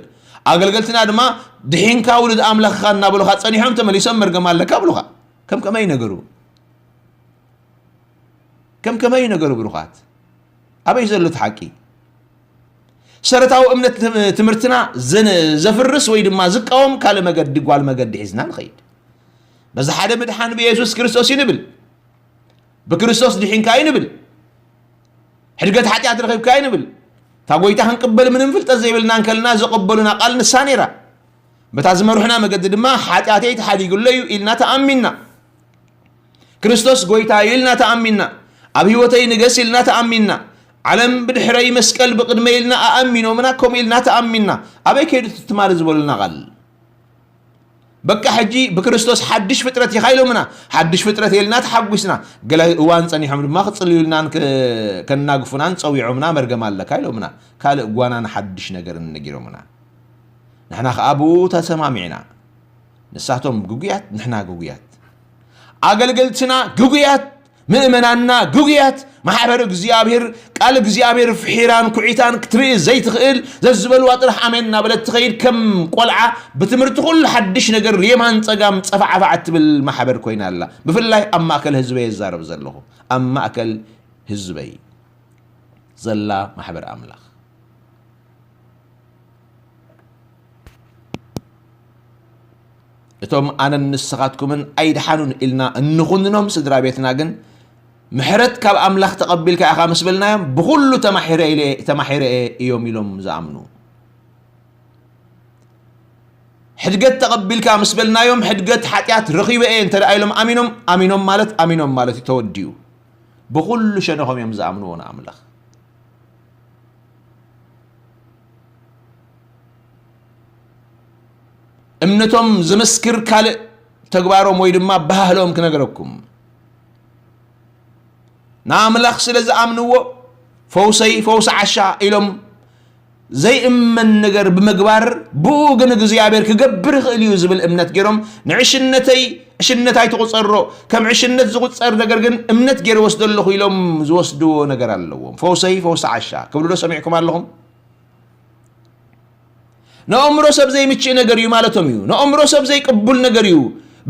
ኣገልገልትና ድማ ድሒንካ ውሉድ ኣምላኽ ኢኻ እናበሉኻ ጸኒሖም ተመሊሶም መርገም ኣለካ ይብሉኻ። ከም ከመይ ነገሩ? ከም ከመይ ነገሩ ብሩኻት? ኣበይ ዘሎ እቲ ሓቂ? ሰረታዊ እምነት ትም-፣ ትምህርትና ዘን-፣ ዘፍርስ ወይ ድማ ዝቃወም ካልእ መገዲ፣ ጓል መገዲ ሒዝና ንኸይድ። በዚ ሓደ ምድሓን ብየሱስ ክርስቶስ እዩ ንብል። ብክርስቶስ ድሒንካ እዩ ንብል። ሕድገት ሓጢኣት ረኺብካ እዩ ንብል። እታ ጎይታ ክንቅበል ምንም ፍልጠት ዘይብልና እንከልና ዘቐበሉና ቃል ንሳ ነይራ። በታ ዝመርሑና መገዲ ድማ ሓጢኣተይ ተሓዲጉለይ እዩ ኢልና ተኣሚንና። ክርስቶስ ጎይታ እዩ ኢልና ተኣሚንና። ኣብ ህይወተይ ንገስ ኢልና ተኣሚንና። ዓለም ብድሕረይ መስቀል ብቕድመይ ኢልና ኣኣሚኖምና፣ ከምኡ ኢልና ተኣሚንና። ኣበይ ከይዱ እቲ ትማሊ ዝበሉልና ቃል? በቃ ሕጂ ብክርስቶስ ሓድሽ ፍጥረት ኢኻ ኢሎምና። ሓድሽ ፍጥረት ኢልና ተሓጒስና። ገለ እዋን ጸኒሖም ድማ ክጽልዩልናን ክ-፣ ከናግፉናን ጸዊዖምና መርገም ኣለካ ኢሎምና። ካልእ ጓናን ሓድሽ ነገርን ነጊሮምና። ንሕና ከኣ ብኡ ተሰማሚዕና። ንሳቶም ግጉያት፣ ንሕና ግጉያት። ኣገልገልትና ግጉያት፣ ምእመናንና ግጉያት። ማሕበር እግዚኣብሔር ቃል እግዚኣብሔር ፍሒራን ኩዒታን ክትርኢ ዘይትኽእል፣ ዘዝበልዋ ጥራሕ ኣሜን እናበለት ትኸይድ ከም ቆልዓ ብትምህርቲ ኩሉ ሓድሽ ነገር የማን ጸጋም ጸፋዕፋዕ እትብል ማሕበር ኮይና ኣላ። ብፍላይ ኣብ ማእከል ህዝበይ እዛረብ ዘለኹ፣ ኣብ ማእከል ህዝበይ ዘላ ማሕበር ኣምላኽ። እቶም ኣነን ንስኻትኩምን ኣይድሓኑን ኢልና እንኹንኖም ስድራ ቤትና ግን፣ ምሕረት ካብ ኣምላኽ ተቐቢልካ ኢኻ ምስ በልናዮም፣ ብኹሉ ተማሒረ ኢለ-፣ ተማሒረ እየ እዮም ኢሎም ዝኣምኑ። ሕድገት ተቐቢልካ ምስ በልናዮም፣ ሕድገት ሓጢኣት ረኺበ እየ እንተ ደኣ ኢሎም ኣሚኖም፣ ኣሚኖም ማለት፣ ኣሚኖም ማለት እዩ፣ ተወዲኡ። ብኹሉ ሸነኾም እዮም ዝኣምንዎ ንኣምላኽ። እምነቶም ዝምስክር ካልእ ተግባሮም ወይ ድማ ኣበሃህልኦም ክነግረኩም። ንኣምላኽ ስለ ዝኣምንዎ፣ ፈውሰይ ፈውሲ ዓሻ ኢሎም ዘይእመን ነገር ብምግባር፣ ብኡ ግን እግዚኣብሔር ክገብር ይኽእል እዩ ዝብል እምነት ገይሮም፣ ንዕሽነተይ ዕሽነት ኣይትቑጸሮ፣ ከም ዕሽነት ዝቑጸር ነገር ግን እምነት ገይረ ወስዶ ኣለኹ ኢሎም ዝወስድዎ ነገር ኣለዎም። ፈውሰይ ፈውሲ ዓሻ ክብሉ ዶ ሰሚዕኩም ኣለኹም? ንኣእምሮ ሰብ ዘይምችእ ነገር እዩ ማለቶም እዩ። ንኣእምሮ ሰብ ዘይቅቡል ነገር እዩ።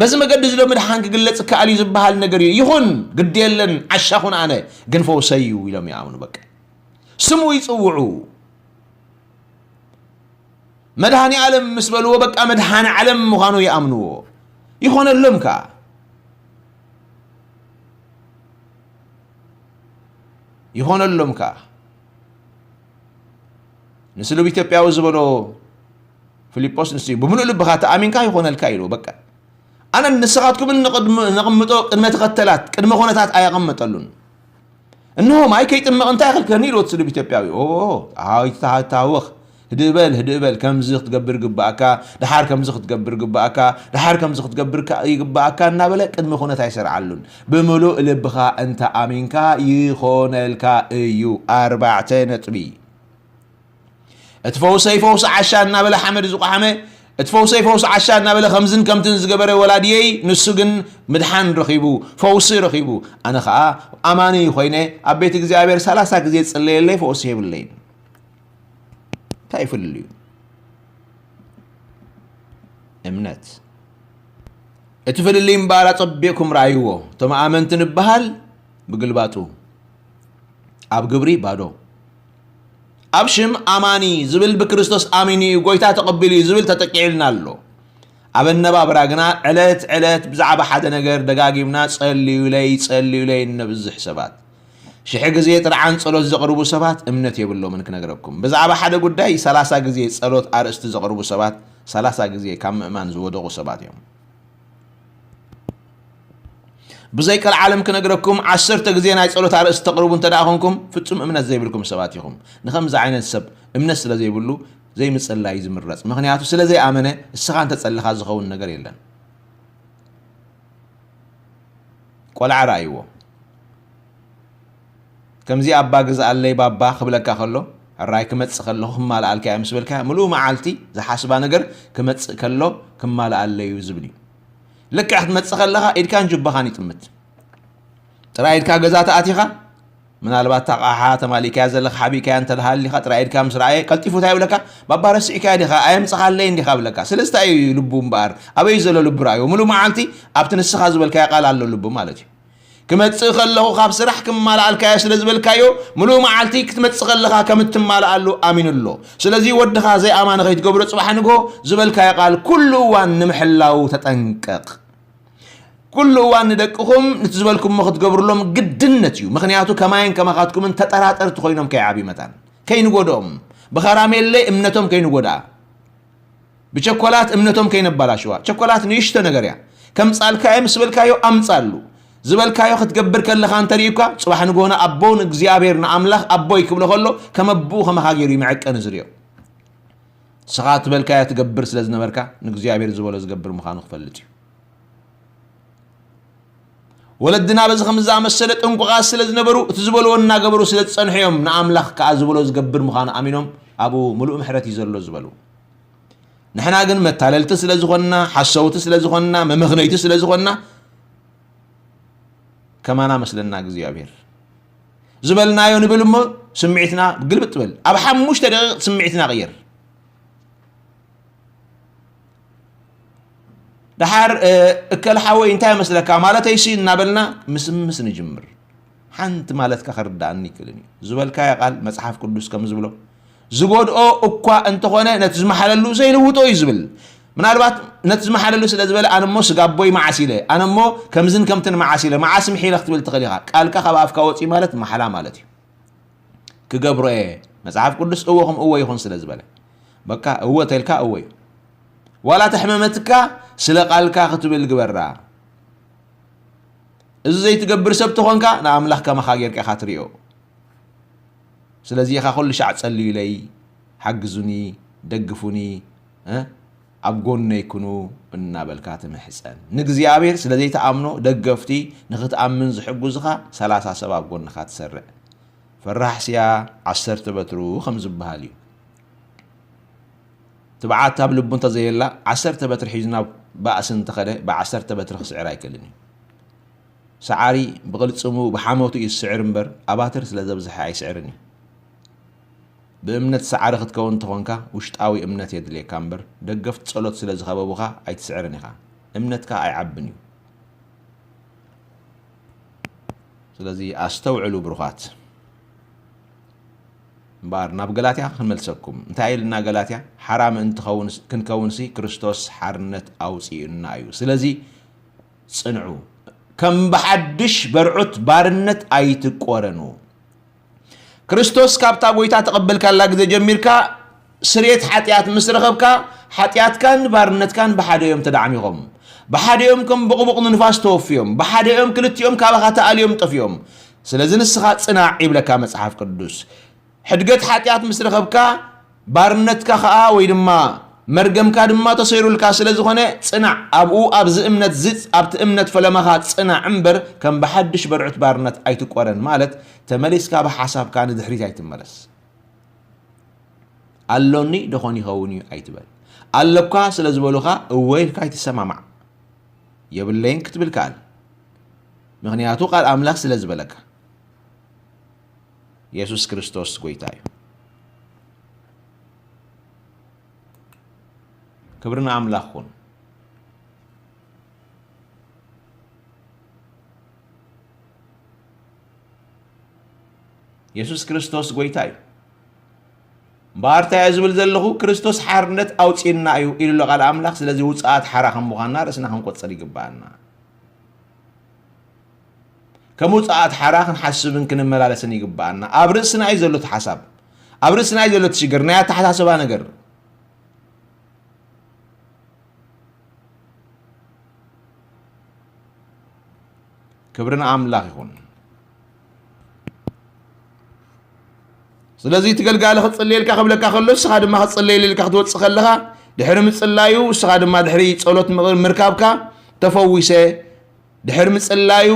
በዚ መገዲ እዚ ዶ ምድሓን ክግለጽ ይከኣል እዩ ዝበሃል ነገር እዩ። ይኹን፣ ግዲ የለን፣ ዓሻ ኹን ኣነ፣ ግን ፈውሰይ እዩ ኢሎም ይኣምኑ። በቃ ስሙ ይጽውዑ። መድሃኒ ዓለም ምስ በልዎ፣ በቃ መድሃኒ ዓለም ምዃኑ ይኣምንዎ። ይኾነሎም ከኣ። ይኾነሎም ከኣ። ንስሉብ ኢትዮጵያዊ ዝበሎ ፊልጶስ ንሱ እዩ። ብምሉእ ልብኻ ተኣሚንካ ይኾነልካ ኢልዎ። በቃ ኣነን ንስኻትኩምን ንቕድሚ-፣ ነቕምጦ ቅድመ ተኸተላት፣ ቅድመ ኩነታት ኣየቐመጠሉን። እንሆ ማይ ከይጥመቕ እንታይ ይኽልክለኒ ኢልዎ እቲ ስሉብ ኢትዮጵያዊ። ኦ፣ ኣይትሃታወኽ። ህድእ በል፣ ህድእ በል፣ ከምዚ ክትገብር ይግባኣካ፣ ደሓር ከምዚ ክትገብር ይግባኣካ፣ ደሓር ከምዚ ክትገብር ከ-፣ ይግባኣካ እናበለ ቅድመ ኩነት ኣይሰርዓሉን። ብምሉእ ልብኻ እንተ ኣሚንካ ይኾነልካ እዩ። ኣርባዕተ ነጥቢ። እቲ ፈውሰይ ፈውሲ ዓሻ እናበለ ሓመድ ዝቋሓመ፣ እቲ ፈውሰይ ፈውሲ ዓሻ እናበለ ከምዝን ከምትን ዝገበረ ወላድየይ፣ ንሱ ግን ምድሓን ረኺቡ፣ ፈውሲ ረኺቡ። ኣነ ኸኣ ኣማኒ ኮይነ ኣብ ቤት እግዚኣብሔር ሰላሳ ግዜ ዝጽለየለይ ፈውሲ የብለይን። እንታይ እዩ ፍልልዩ? እምነት። እቲ ፍልልይ እምበኣር ኣጸቢቕኩም ረኣይዎ። እቶም ኣመንቲ ንበሃል ብግልባጡ ኣብ ግብሪ ባዶ። ኣብ ሽም ኣማኒ ዝብል ብክርስቶስ ኣሚኑ እዩ፣ ጎይታ ተቐቢሉ እዩ ዝብል ተጠቂዕልና ኣሎ። ኣብ ኣነባብራ ግና ዕለት ዕለት ብዛዕባ ሓደ ነገር ደጋጊምና "ጸልዩለይ፣ ጸልዩለይ" እነብዝሕ ሰባት። ሽሕ ግዜ ጥርዓን ጸሎት ዘቕርቡ ሰባት እምነት የብሎምን ክነግረኩም። ብዛዕባ ሓደ ጉዳይ ሰላሳ ግዜ ጸሎት ኣርእስቲ ዘቕርቡ ሰባት ሰላሳ ግዜ ካብ ምእማን ዝወደቑ ሰባት እዮም። ብዘይ ቀልዓለም ክነግረኩም፣ ዓሰርተ ግዜ ናይ ጸሎት ኣርእስቲ ተቕርቡ እንተ ደኣ ኾንኩም፣ ፍጹም እምነት ዘይብልኩም ሰባት ኢኹም። ንኸምዚ ዓይነት ሰብ እምነት ስለ ዘይብሉ፣ ዘይምጽላይ እዩ ዝምረጽ። ምኽንያቱ ስለ ዘይኣመነ፣ እስኻ እንተ ጸሊኻ ዝኸውን ነገር የለን። ቆልዓ ረኣይዎ። ከምዚ ኣባ ግዝኣለይ ባባ ክብለካ ከሎ፣ ሕራይ ክመጽእ ከለኹ ክማልኣልካ እየ ምስ በልካ፣ ምሉእ መዓልቲ ዝሓስባ ነገር ክመጽእ ከሎ ክማልኣለይ እዩ ዝብል እዩ። ልክዕ ክትመጽእ ከለኻ ኢድካን ጁባኻን ይጥምት። ጥራይ ኢድካ ገዛ ተኣቲኻ፣ ምናልባት እታ ኣቕሓ ተማሊእካያ ዘለኻ ሓቢእካያ እንተ ደሃሊኻ፣ ጥራይ ኢድካ ምስ ረኣየ ቀልጢፉ እንታይ ይብለካ? "ባባ ረሲዕካያ ዲኻ? ኣየምጽኻለይን ዲኻ?" ይብለካ። ስለዚ እንታይ እዩ ልቡ እምበኣር? ኣበይ ዘሎ ልቡ ረኣዮ? ምሉእ መዓልቲ ኣብቲ ንስኻ ዝበልካዮ ቃል ኣሎ ልቡ ማለት እዩ። "ክመጽእ ከለኹ ካብ ስራሕ ክማልኣልካዮ" ስለ ዝበልካዮ፣ ምሉእ መዓልቲ ክትመጽእ ከለኻ ከም እትማልኣሉ ኣሚኑ ኣሎ። ስለዚ ወድኻ ዘይኣማኒ ከይትገብሮ፣ ጽባሕ ንግሆ ዝበልካዮ ቃል ኩሉ እዋን ንምሕላው ተጠንቀቕ። ኩሉ እዋን ንደቅኹም ነቲ ዝበልኩሞ ክትገብሩሎም ግድነት እዩ። ምኽንያቱ ከማይን ከማኻትኩምን ተጠራጠርቲ ኮይኖም ከይዓብዩ መታን፣ ከይንጎድኦም፣ ብኸራሜለ እምነቶም ከይንጎድኣ፣ ብቸኮላት እምነቶም ከይነባላሽዋ። ቸኮላት ንእሽቶ ነገር እያ። ከምጻልካ እየ ምስ በልካዮ ኣምጻሉ። ዝበልካዮ ክትገብር ከለኻ እንተሪእኳ፣ ጽባሕ ንግሆ ንኣቦ ንእግዚኣብሔር ንኣምላኽ ኣቦይ ክብሎ ከሎ ከም ኣቦኡ ከማኻ ገይሩ እዩ መዐቀኒ ዝርእዮ። ንስኻ ትበልካዮ ትገብር ስለ ዝነበርካ፣ ንእግዚኣብሔር ዝበሎ ዝገብር ምዃኑ ክፈልጥ እዩ። ወለድና በዚ ከምዚ ዝኣመሰለ ጥንቁቓት ስለ ዝነበሩ፣ እቲ ዝበልዎ እናገበሩ ስለ ዝጸንሑ እዮም፣ ንኣምላኽ ከኣ ዝበሎ ዝገብር ምዃኑ ኣሚኖም፣ ኣብኡ ምሉእ ምሕረት እዩ ዘሎ ዝበሉ። ንሕና ግን መታለልቲ ስለ ዝኾንና፣ ሓሰውቲ ስለ ዝኾንና፣ መመኽነይቲ ስለ ዝኾንና፣ ከማና መስለና እግዚኣብሔር። ዝበልናዮ ንብል እሞ፣ ስምዒትና ግልብጥ በል። ኣብ ሓሙሽተ ደቂቕ ስምዒትና ቅየር። ደሓር፣ እ፣ "እከለ ሓወይ እንታይ ይመስለካ ማለተይሲ?" እናበልና ምስምስ ንጅምር። ሓንቲ ማለትካ ክርድኣኒ ይክእልን እዩ። ዝበልካዮ ቃል መጽሓፍ ቅዱስ ከም ዝብሎ፣ "ዝጎድኦ እኳ እንተኾነ ነቲ ዝመሓለሉ ዘይልውጦ እዩ" ዝብል። ምናልባት ነቲ ዝመሓለሉ ስለ ዝበለ፣ "ኣነ እሞ ስጋ ኣቦይ መዓስ ኢለ፣ ኣነ እሞ ከምዝን ከምትን መዓስ ኢለ፣ መዓስ ምሒለ" ክትብል ትኽእል ኢኻ። ቃልካ ካብ ኣፍካ ወፂኡ ማለት መሓላ ማለት እዩ። "ክገብሮ እየ፣ መጽሓፍ ቅዱስ እወ ከም እወ ይኹን" ስለ ዝበለ፣ በቃ እወ ተልካ እወ እዩ። ዋላ ተሕመመትካ ስለ ቃልካ ክትብል ግበራ። እዚ ዘይትገብር ሰብ ተኾንካ ንኣምላኽ ከማኻ ጌርካ ኢኻ ትሪኦ። ስለዚ ኢኻ ኩሉ ሻዕ "ጸልዩለይ፣ ሓግዙኒ፣ ደግፉኒ፣ እ፣ ኣብ ጎነይ ኩኑ" እናበልካ ትምሕጸን። ንእግዚኣብሔር ስለ ዘይትኣምኖ ደገፍቲ ንኽትኣምን ዝሕግዙኻ ሰላሳ ሰብ ኣብ ጎንኻ ትሰርዕ። ፈራሕ ስያ ዓሰርተ በትሩ ከም ዝበሃል እዩ። ትብዓት ኣብ ልቡ እንተዘየላ፣ ዓሰርተ በትሪ ሒዙ ናብ ባእሲ እንተኸደ፣ ብዓሰርተ በትሪ ክስዕር ኣይክእልን እዩ። ሰዓሪ ብቕልጽሙ፣ ብሓሞቱ እዩ ዝስዕር እምበር፣ ኣባትር ስለ ዘብዝሐ ኣይስዕርን እዩ። ብእምነት ሰዓሪ ክትከውን እንተኾንካ፣ ውሽጣዊ እምነት የድልየካ እምበር፣ ደገፍቲ ጸሎት ስለ ዝኸበቡኻ ኣይትስዕርን ኢኻ። እምነትካ ኣይዓብን እዩ። ስለዚ ኣስተውዕሉ ብሩኻት። እምበኣር ናብ ገላትያ ክንመልሰኩም። እንታይ ኢልና ገላትያ? ሓራ ምእንቲ ኸውን-፣ ክንከውንሲ ክርስቶስ ሓርነት ኣውጺኡና እዩ። ስለዚ ጽንዑ፣ ከም ብሓድሽ በርዑት ባርነት ኣይትቆረኑ። ክርስቶስ ካብታ ጎይታ ተቐበልካላ ግዜ ጀሚርካ ስርየት ሓጢኣት ምስ ረኸብካ፣ ሓጢኣትካን ባርነትካን ብሓደ እዮም ተዳዕሚኾም። ብሓደ እዮም ከም ብቑቡቕ ንንፋስ ተወፍዮም። ብሓደ እዮም ክልቲኦም ካባኻ ተኣልዮም ጠፍዮም። ስለዚ ንስኻ ጽናዕ ይብለካ መጽሓፍ ቅዱስ። ሕድገት ሓጢኣት ምስ ረኸብካ፣ ባርነትካ ኸኣ ወይ ድማ መርገምካ ድማ ተሰይሩልካ ስለ ዝኾነ፣ ጽናዕ፣ ኣብኡ ኣብዚ እምነት ዝጽ-፣ ኣብቲ እምነት ፈለማኻ ጽናዕ እምበር፣ ከም ብሓድሽ በርዑት ባርነት ኣይትቆረን፣ ማለት ተመሊስካ ብሓሳብካ ንድሕሪት ኣይትመለስ። "ኣሎኒ ደኾን ይኸውን እዩ" ኣይትበል። ኣለኳ ስለ ዝበሉኻ እወ ኢልካ ኣይትሰማማዕ። "የብለይን" ክትብል ከኣል። ምኽንያቱ ቃል ኣምላኽ ስለ ዝበለካ። የሱስ ክርስቶስ ጎይታ እዩ። ክብሪ ንኣምላኽ ኩን። የሱስ ክርስቶስ ጐይታ እዩ። እምበኣር እንታይ እየ ዝብል ዘለኹ? ክርስቶስ ሓርነት ኣውጺእና እዩ ኢሉ ኣሎ ቃል ኣምላኽ። ስለዚ ውጽኣት ሓራ ከም ምዃንና ርእስና ክንቆጽር ይግብኣና። ከም ውጽኣት ሓራ ክንሓስብን ክንመላለስን ይግብኣና። ኣብ ርእስና እዩ ዘሎ እቲ ሓሳብ። ኣብ ርእስና እዩ ዘሎ እቲ ሽግር፣ ናይ ኣተሓሳስባ ነገር። ክብሪ ንኣምላኽ ይኹን። ስለዚ እቲ ገልጋሊ ክጽልየልካ ክብለካ ከሎ፣ ንስኻ ድማ ክጽለየልካ ክትወጽእ ከለኻ፣ ድሕሪ ምጽላዩ፣ ንስኻ ድማ ድሕሪ ጸሎት ምቕ-፣ ምርካብካ፣ ተፈዊሰ፣ ድሕሪ ምጽላዩ፣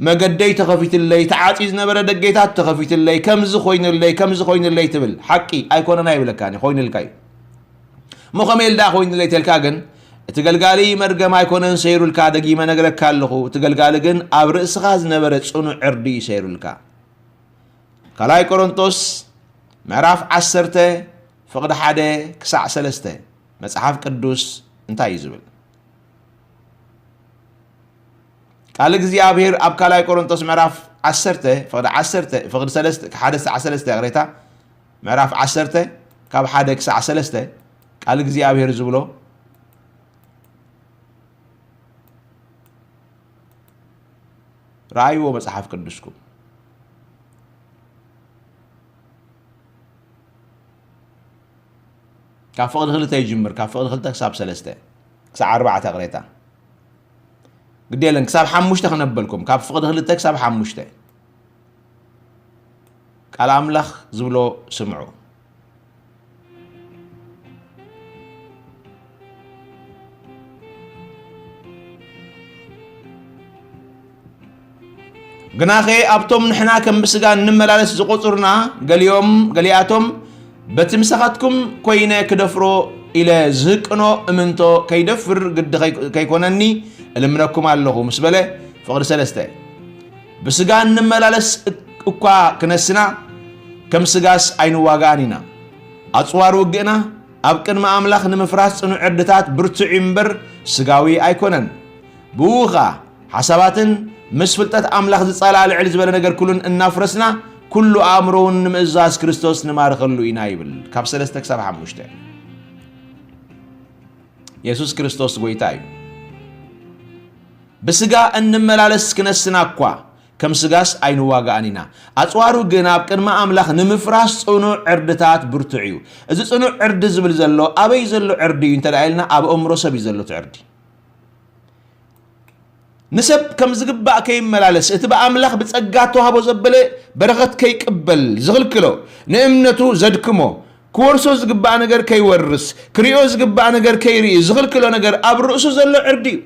መገደይ ተኸፊትለይ፣ ተዓጽዩ ዝነበረ ደገታት ተኸፊትለይ፣ ከምዚ ኮይንለይ፣ ከምዚ ኮይንለይ ትብል። ሓቂ ኣይኮነን ኣይብለካን፣ ኮይንልካ እዩ። እሞ ከመይ ኢል ደኣ ኮይንለይ ተልካ ግን፣ እቲ ገልጋሊ መርገም ኣይኮነን ሰይሩልካ፣ ደጊመ ነግረካ ኣለኹ። እቲ ገልጋሊ ግን ኣብ ርእስኻ ዝነበረ ጽኑዕ ዕርዲ እዩ ሰይሩልካ። ካልኣይ ቆሮንቶስ ምዕራፍ ዓሰርተ ፍቕዲ ሓደ ክሳዕ ሰለስተ መጽሓፍ ቅዱስ እንታይ እዩ ዝብል? ቃል እግዚኣብሔር ኣብ ካልኣይ ቆሮንቶስ ምዕራፍ ዓሰርተ ፍቕዲ ዓሰርተ፣ ፍቕዲ ሰለስተ፣ ሓደ ክሳዕ ሰለስተ ይቕሬታ፣ ምዕራፍ ዓሰርተ ካብ ሓደ ክሳዕ ሰለስተ ቃል እግዚኣብሔር ዝብሎ፣ ረኣይዎ መጽሓፍ ቅዱስኩም። ካብ ፍቕዲ ክልተ ይጅምር፣ ካብ ፍቕዲ ክልተ ክሳብ ሰለስተ፣ ክሳብ ኣርባዕተ ቅሬታ። ግድ የለን፣ ክሳብ ሓሙሽተ ክነበልኩም፣ ካብ ፍቕዲ ክልተ ክሳብ ሓሙሽተ። ቃል ኣምላኽ ዝብሎ ስምዑ። ግናኸ ኣብቶም ንሕና ከም ብስጋ እንመላለስ ዝቖጽሩና፣ ገሊኦም፣ ገሊኣቶም በቲ ምሳኻትኩም ኮይነ ክደፍሮ ኢለ ዝህቅኖ እምንቶ ከይደፍር ግዲ ከይ-፣ ከይኮነኒ እልምነኩም ኣለኹ ምስ በለ፣ ፍቕዲ ሰለስተ። ብስጋ እንመላለስ እኳ ክነስና፣ ከም ስጋስ ኣይንዋጋእን ኢና። ኣጽዋር ውግእና ኣብ ቅድሚ ኣምላኽ ንምፍራስ ጽኑዕ ዕርድታት ብርቱዕ እዩ እምበር ስጋዊ ኣይኮነን። ብኡ ኸኣ ሓሳባትን ምስ ፍልጠት ኣምላኽ ዝጻላእ ልዕል ዝበለ ነገር ኩሉን እናፍረስና፣ ኩሉ ኣእምሮ እውን ንምእዛዝ ክርስቶስ ንማርኸሉ ኢና ይብል። ካብ ሰለስተ ክሳብ ሓሙሽተ። የሱስ ክርስቶስ ጐይታ እዩ። ብስጋ እንመላለስ ክነስና እኳ፣ ከም ስጋስ ኣይንዋጋእን ኢና። ኣጽዋሩ ግን ኣብ ቅድሚ ኣምላኽ ንምፍራስ ጽኑዕ ዕርድታት ብርቱዕ እዩ። እዚ ጽኑዕ ዕርዲ ዝብል ዘሎ ኣበይ ዘሎ ዕርዲ እዩ እንተ ደኣ ኢልና፣ ኣብ ኣእምሮ ሰብ እዩ ዘሎ እቲ ዕርዲ። ንሰብ ከም ዝግባእ ከይመላለስ፣ እቲ ብኣምላኽ ብጸጋ ተዋህቦ ዘበለ በረኸት ከይቅበል ዝኽልክሎ፣ ንእምነቱ ዘድክሞ፣ ክወርሶ ዝግባእ ነገር ከይወርስ፣ ክርእዮ ዝግባእ ነገር ከይርኢ ዝኽልክሎ ነገር ኣብ ርእሱ ዘሎ ዕርዲ እዩ።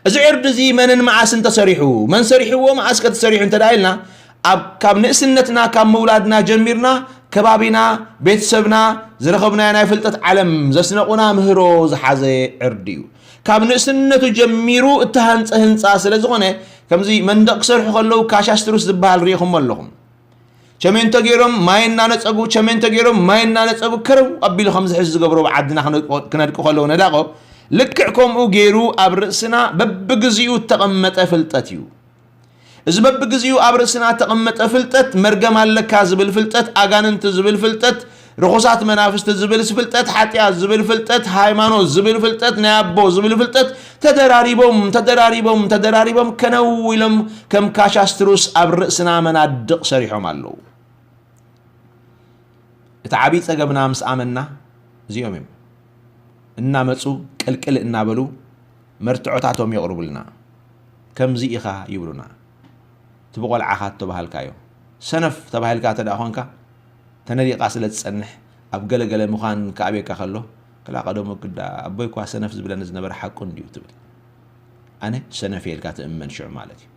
እዚ ዕርዲ እዚ መንን መዓስን ተሰሪሑ፣ መን ሰሪሕዎ፣ መዓስ ከ ተሰሪሑ እንተ ደኣ ኢልና፣ ኣብ፣ ካብ ንእስነትና፣ ካብ ምውላድና ጀሚርና፣ ከባቢና፣ ቤተሰብና፣ ዝረኸብናዮ ናይ ፍልጠት ዓለም ዘስነቑና ምህሮ ዝሓዘ ዕርዲ እዩ። ካብ ንእስነቱ ጀሚሩ እተሃንጸ ህንጻ ስለ ዝኾነ፣ ከምዚ መንደቕ ክሰርሑ ከለዉ ካሻስትሩስ ዝበሃል ርኢኹሞ ኣለኹም። ቸሜንቶ ገይሮም ማይ እናነጸጉ፣ ቸሜንቶ ገይሮም ማይ እናነጸጉ፣ ከረው ኣቢሉ ከምዚ ሕዚ ዝገብሮ ኣብ ዓድና ክነድቁ፣ ክነድቁ ከለዉ ነዳቖ፣ ልክዕ ከምኡ ገይሩ ኣብ ርእስና በብግዚኡ እተቐመጠ ፍልጠት እዩ። እዚ በብግዚኡ ኣብ ርእስና እተቐመጠ ፍልጠት፣ መርገም ኣለካ ዝብል ፍልጠት፣ ኣጋንንቲ ዝብል ፍልጠት፣ ርኹሳት መናፍስቲ ዝብል ፍልጠት፣ ሓጢኣት ዝብል ፍልጠት፣ ሃይማኖት ዝብል ፍልጠት፣ ናይ ኣቦ ዝብል ፍልጠት፣ ተደራሪቦም፣ ተደራሪቦም፣ ተደራሪቦም ከነው ኢሎም ከም ካሻስትሩስ ኣብ ርእስና መናድቕ ሰሪሖም ኣለዉ። እቲ ዓብዪ ጸገምና ምስ ኣመንና እዚኦም እዮም። እናመጹ ቅልቅል እናበሉ መርትዖታቶም የቕርቡልና። ከምዚ ኢኻ ይብሉና። እቲ ብቖልዓኻ እተባሃልካዮ። ሰነፍ ተባሂልካ እንተ ደኣ ኾንካ፣ ተነዲቓ ስለ ትጸንሕ፣ ኣብ ገለ ገለ ምዃን ክኣብየካ ከሎ፣ ክላ ቀደሙ ግዳ ኣቦይ እኳ ሰነፍ ዝብለኒ ዝነበረ ሓቁ እንድዩ ትብል። ኣነ ሰነፍ እየ ኢልካ ትእመን ሽዑ ማለት እዩ።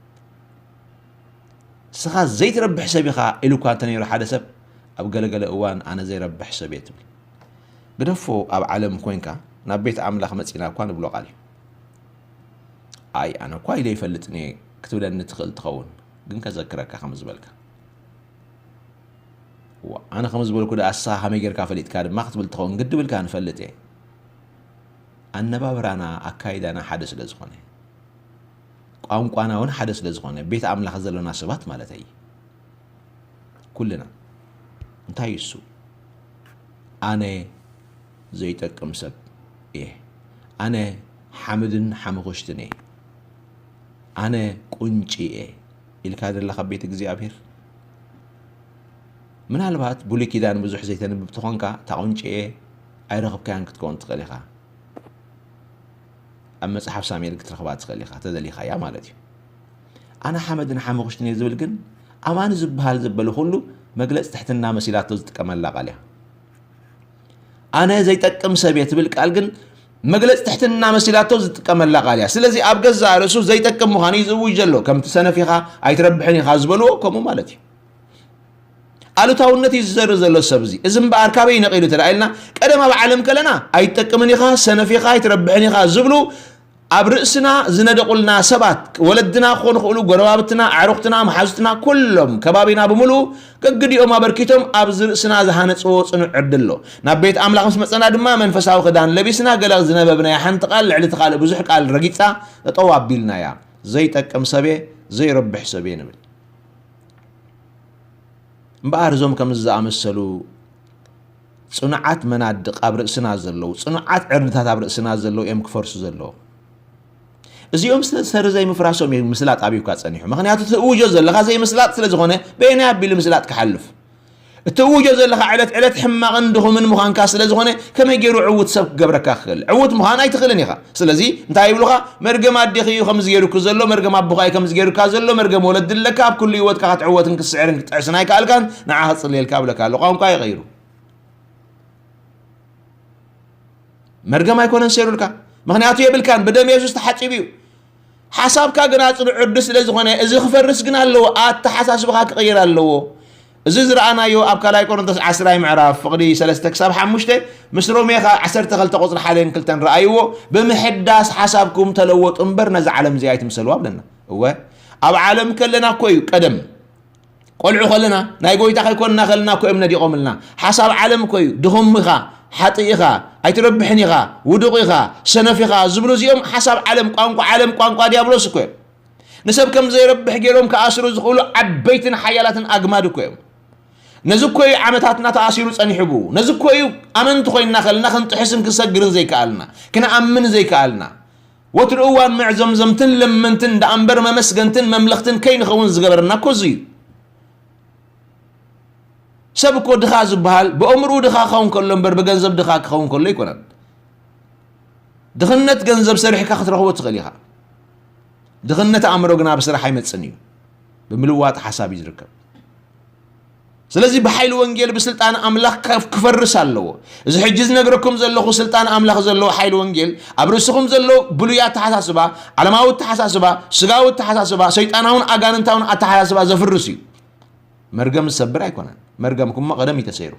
ንስኻ ዘይትረብሕ ሰብ ኢኻ ኢሉ እኳ እንተ ነይሩ ሓደ ሰብ፣ ኣብ ገለ ገለ እዋን ኣነ ዘይረብሕ ሰብ እየ ትብል። ግደፎ ኣብ ዓለም ኮይንካ ናብ ቤት ኣምላኽ መጺና እኳ ንብሎ ቃል እዩ። ኣይ ኣነ እኳ ኢለ ይፈልጥን እየ ክትብለኒ ትኽእል ትኸውን፣ ግን ከዘክረካ ከም ዝበልካ። እዋ፣ ኣነ ከም ዝበልኩ ደኣ ንስኻ ከመይ ጌርካ ፈሊጥካ ድማ ክትብል ትኸውን ግዲ ብልካ ንፈልጥ እየ። ኣነባብራና ኣካይዳና ሓደ ስለ ዝኾነ፣ ቋንቋና እውን ሓደ ስለ ዝኾነ፣ ቤት ኣምላኽ ዘሎና ሰባት ማለተይ፣ ኩልና። እንታይ እዩ እሱ? ኣነ ዘይጠቅም ሰብ እየ። ኣነ ሓመድን ሓመኹሽትን እየ። ኣነ ቁንጪ እየ ኢልካ ዘለኻ ቤት እግዚኣብሔር? ምናልባት ብሉይ ኪዳን ብዙሕ ዘይተንብብ ተኾንካ፣ እታ ቁንጪ እየ ኣይረኸብካያን ክትከውን ትኽእል ኢኻ። ኣብ መጽሓፍ ሳሙኤል ክትረኽባ ትኽእል ኢኻ፣ ተደሊኻያ ማለት እዩ። ኣነ ሓመድን ሓመኹሽትን እየ ዝብል ግን፣ ኣማኒ ዝበሃል ዘበለ ኩሉ መግለጺ ትሕትና መሲላቶ ዝጥቀመላ ቃል እያ። ኣነ ዘይጠቅም ሰብ እየ ትብል ቃል ግን፣ መግለጺ ትሕትና መሲላቶ ዝጥቀመላ ቃል እያ። ስለዚ ኣብ ገዛእ ርእሱ ዘይጠቅም ምዃኑ እዩ ዝእውጅ ዘሎ። ከምቲ ሰነፍ ኢኻ፣ ኣይትረብሕን ኢኻ ዝበልዎ ከምኡ ማለት እዩ። ኣሉታውነት እዩ ዝዘርእ ዘሎ ሰብ እዚ። እዚ እምበኣር ካበይ ነቒሉ ተደኣ ኢልና፣ ቀደም ኣብ ዓለም ከለና፣ "ኣይትጠቅምን ኢኻ፣ ሰነፍ ኢኻ፣ ኣይትረብሕን ኢኻ" ዝብሉ ኣብ ርእስና ዝነደቑልና ሰባት፣ ወለድና ክኾኑ ይኽእሉ፣ ጎረባብትና፣ ኣዕሩኽትና፣ መሓዙትና፣ ኩሎም ከባቢና ብምሉኡ ገግዲኦም ኣበርኪቶም ኣብዚ ርእስና ዝሃነጽዎ ጽኑዕ ዕርዲ ኣሎ። ናብ ቤት ኣምላኽ ምስ መጸና ድማ መንፈሳዊ ክዳን ለቢስና፣ ገለ ዝነበብናያ ሓንቲ ቃል ልዕሊ እቲ ካልእ ብዙሕ ቃል ረጊጻ ጠጠው ኣቢልናያ። ዘይጠቅም ሰብየ፣ ዘይረብሕ ሰብየ ንብል። እምበኣር እዞም ከምዚ ዝኣመሰሉ ጽኑዓት መናድቕ ኣብ ርእስና ዘለዉ፣ ጽኑዓት ዕርድታት ኣብ ርእስና ዘለዉ እዮም ክፈርሱ ዘለዎም። እዚኦም ስለ ዝሰሪ ዘይምፍራሶም እዩ ምስላጥ ኣብዩካ ጸኒሑ። ምኽንያቱ ትእውጆ ዘለኻ ዘይምስላጥ ስለ ዝኾነ በየናይ ኣቢሉ ምስላጥ ክሓልፍ? እትእውጆ ዘለኻ ዕለት ዕለት ሕማቕን ድኹምን ምዃንካ ስለ ዝኾነ ከመይ ገይሩ ዕዉት ሰብ ክገብረካ ክኽእል? ዕዉት ምዃን ኣይትኽእልን ኢኻ። ስለዚ እንታይ ይብሉኻ? መርገም ኣዴኺ እዩ ከምዚ ገይሩኪ ዘሎ፣ መርገም ኣቦኻ እዩ ከምዚ ገይሩካ ዘሎ፣ መርገም ወለዲ ኣለካ፣ ኣብ ኩሉ ህይወትካ ክትዕወትን ክትስዕርን ክትጥዕስን ኣይከኣልካን፣ ንዓ ክጽልየልካ እብለካ ኣሎ። ቋንቋ ይቐይሩ። መርገም ኣይኮነን ሰይሩልካ፣ ምኽንያቱ የብልካን፣ ብደም የሱስ ተሓጺቡ እዩ። ሓሳብካ ግና ጽኑዕ ዕርዲ ስለ ዝኾነ፣ እዚ ክፈርስ ግን ኣለዎ፣ ኣተሓሳስባኻ ክቕየር ኣለዎ። እዚ ዝረኣናዮ ኣብ ካልኣይ ቆሮንቶስ ዓስራይ ምዕራፍ ፍቕዲ ሰለስተ ክሳብ ሓሙሽተ፣ ምስ ሮሜ ኸኣ ዓሰርተ ክልተ ቁጽሪ ሓደን ክልተን ረኣይዎ፣ ብምሕዳስ ሓሳብኩም ተለወጡ እምበር ነዛ ዓለም እዚኣ ኣይትምሰልዋ ብለና። እወ፣ ኣብ ዓለም ከለና እኮ እዩ ቀደም። ቆልዑ ከለና፣ ናይ ጎይታ ከይኮንና ከለና እኮ እዮም ነዲቖምልና። ሓሳብ ዓለም እኮ እዩ፣ ድኹም ኢኻ፣ ሓጥእ ኢኻ፣ ኣይትረብሕን ኢኻ፣ ውዱቕ ኢኻ፣ ሰነፍ ኢኻ ዝብሉ እዚኦም ሓሳብ ዓለም፣ ቋንቋ ዓለም፣ ቋንቋ ዲያብሎስ እኮ እዮም። ንሰብ ከም ዘይረብሕ ገይሮም ክኣስሩ ዝኽእሉ ዓበይትን ሓያላትን ኣግማድ እኮ እዮም። ነዚ እኮ እዩ ዓመታትና ተኣሲሩ ጸኒሑ ብኡ። ነዚ እኮ እዩ ኣመንቲ ኮይንና ከለና ክንጥሕስን ክንሰግርን ዘይከኣልና፣ ክንኣምን ዘይከኣልና። ወትሩ እዋን መዕዘምዘምትን ለመንትን ደኣ እምበር መመስገንትን መምለኽትን ከይንኸውን ዝገበረና እኮ እዚ እዩ። ሰብ እኮ ድኻ ዝበሃል ብኣእምርኡ ድኻ ክኸውን ከሎ እምበር ብገንዘብ ድኻ ክኸውን ከሎ ኣይኮነን። ድኽነት ገንዘብ ሰሪሕካ ክትረኽቦ ትኽእል ኢኻ። ድኽነት ኣእምሮ ግና ብስራሕ ኣይመጽን እዩ። ብምልዋጥ ሓሳብ እዩ ዝርከብ። ስለዚ ብሓይሊ ወንጌል ብስልጣን ኣምላኽ ከፍ-፣ ክፈርስ ኣለዎ። እዚ ሕጂ ዝነግረኩም ዘለኹ ስልጣን ኣምላኽ ዘለዎ ሓይሊ ወንጌል ኣብ ርእስኹም ዘሎ ብሉይ ኣተሓሳስባ፣ ዓለማዊ ኣተሓሳስባ፣ ስጋዊ ኣተሓሳስባ፣ ሰይጣናውን ኣጋንንታውን ኣተሓሳስባ ዘፍርስ እዩ። መርገም ዝሰብር ኣይኮነን። መርገምኩም እሞ ቀደም እዩ ተሰይሩ።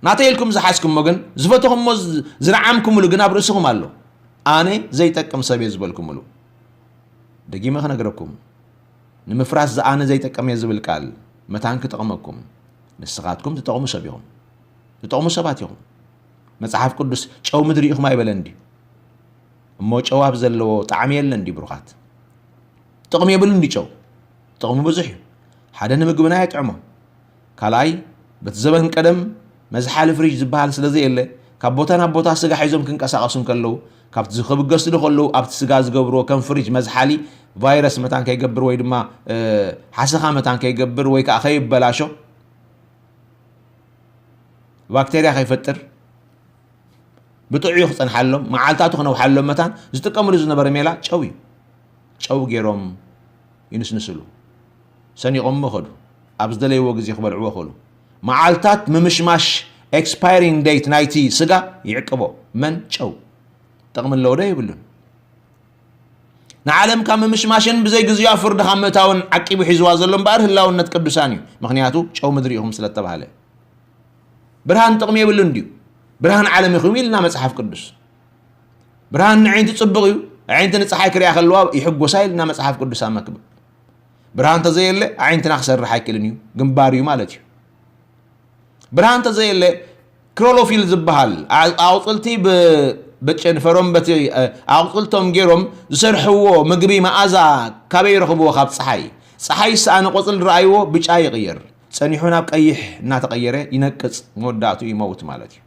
ናተይ ኢልኩም ዝሓዝኩሞ ግን፣ ዝፈተኹሞ ዝ-፣ ዝረዓምኩምሉ ግን ኣብ ርእስኹም ኣሎ። ኣነ ዘይጠቅም ሰብ እየ ዝበልኩምሉ። ደጊመ ክነግረኩም፣ ንምፍራስ ዝኣነ ዘይጠቅም እየ ዝብል ቃል መታን ክጠቕመኩም፣ ንስኻትኩም ትጠቕሙ ሰብ ኢኹም። ትጠቕሙ ሰባት ኢኹም። መጽሓፍ ቅዱስ ጨው ምድሪ ኢኹም ኣይበለን ድዩ? እሞ ጨው ኣብ ዘለዎ ጣዕሚ የለን ድዩ ብሩኻት? ጥቕሚ የብሉን ድዩ ጨው? ጥቕሚ ብዙሕ እዩ። ሓደ ንምግብና የጥዕሞ። ካልኣይ፣ በቲ ዘበን ቀደም መዝሓሊ ፍሪጅ ዝበሃል ስለ ዘየለ፣ ካብ ቦታ ናብ ቦታ ስጋ ሒዞም ክንቀሳቐሱ እንከለዉ፣ ካብቲ ዝ-፣ ክብገስሉ ከለዉ ኣብቲ ስጋ ዝገብርዎ ከም ፍሪጅ መዝሓሊ ቫይረስ መታን ከይገብር ወይ ድማ፣ እ፣ ሓሰኻ መታን ከይገብር ወይ ከዓ ከይበላሾ፣ ባክቴርያ ከይፈጥር፣ ብጥዑይ ክጸንሓሎም፣ መዓልታቱ ክነውሓሎም መታን ዝጥቀምሉ ዝነበረ ሜላ ጨው እዩ። ጨው ገይሮም ይንስንስሉ። ሰኒቖሞ ኸዱ። ኣብ ዝደለይዎ ግዜ ክበልዕዎ ኸሉ። መዓልታት ምምሽማሽ፣ ኤክስፓይሪንግ ዴት ናይቲ ስጋ ይዕቅቦ። መን? ጨው። ጥቕሚ ኣለዎ ዶ የብሉን? ንዓለም ካብ ምምሽማሽን ብዘይ ግዜኣ ፍርዲ ካብ ምእታውን ዓቂቡ ሒዝዋ ዘሎ እምበኣር ህላውነት ቅዱሳን እዩ። ምኽንያቱ ጨው ምድሪ ኢኹም ስለ እተባህለ። ብርሃን ጥቕሚ የብሉን ድዩ? ብርሃን ዓለም ኢኹም ኢልና መጽሓፍ ቅዱስ። ብርሃን ንዓይንቲ ጽቡቕ እዩ፣ ኣዒንቲ ንጸሓይ ክሪኣ ከለዋ ይሕጎሳ ኢልና መጽሓፍ ቅዱስ ኣብ መክብብ። ብርሃን እንተዘየለ ኣዒንትና ክሰርሕ ኣይክእልን እዩ፣ ግንባር እዩ ማለት እዩ። ብርሃን እንተዘየለ ክሎሮፊል ዝበሃል ኣ-፣ ኣቑጽልቲ ብ-፣ በጨንፈሮም በቲ፣ እ፣ ኣቑጽልቶም ገይሮም ዝሰርሕዎ ምግቢ መኣዛ ካበይ ይረኽብዎ? ካብ ጸሓይ። ጸሓይ ሰኣነ ቆጽሊ ረኣይዎ ብጫ ይቕየር። ጸኒሑ ናብ ቀይሕ እናተቐየረ ይነቅጽ፣ መወዳእቱ ይመውት ማለት እዩ።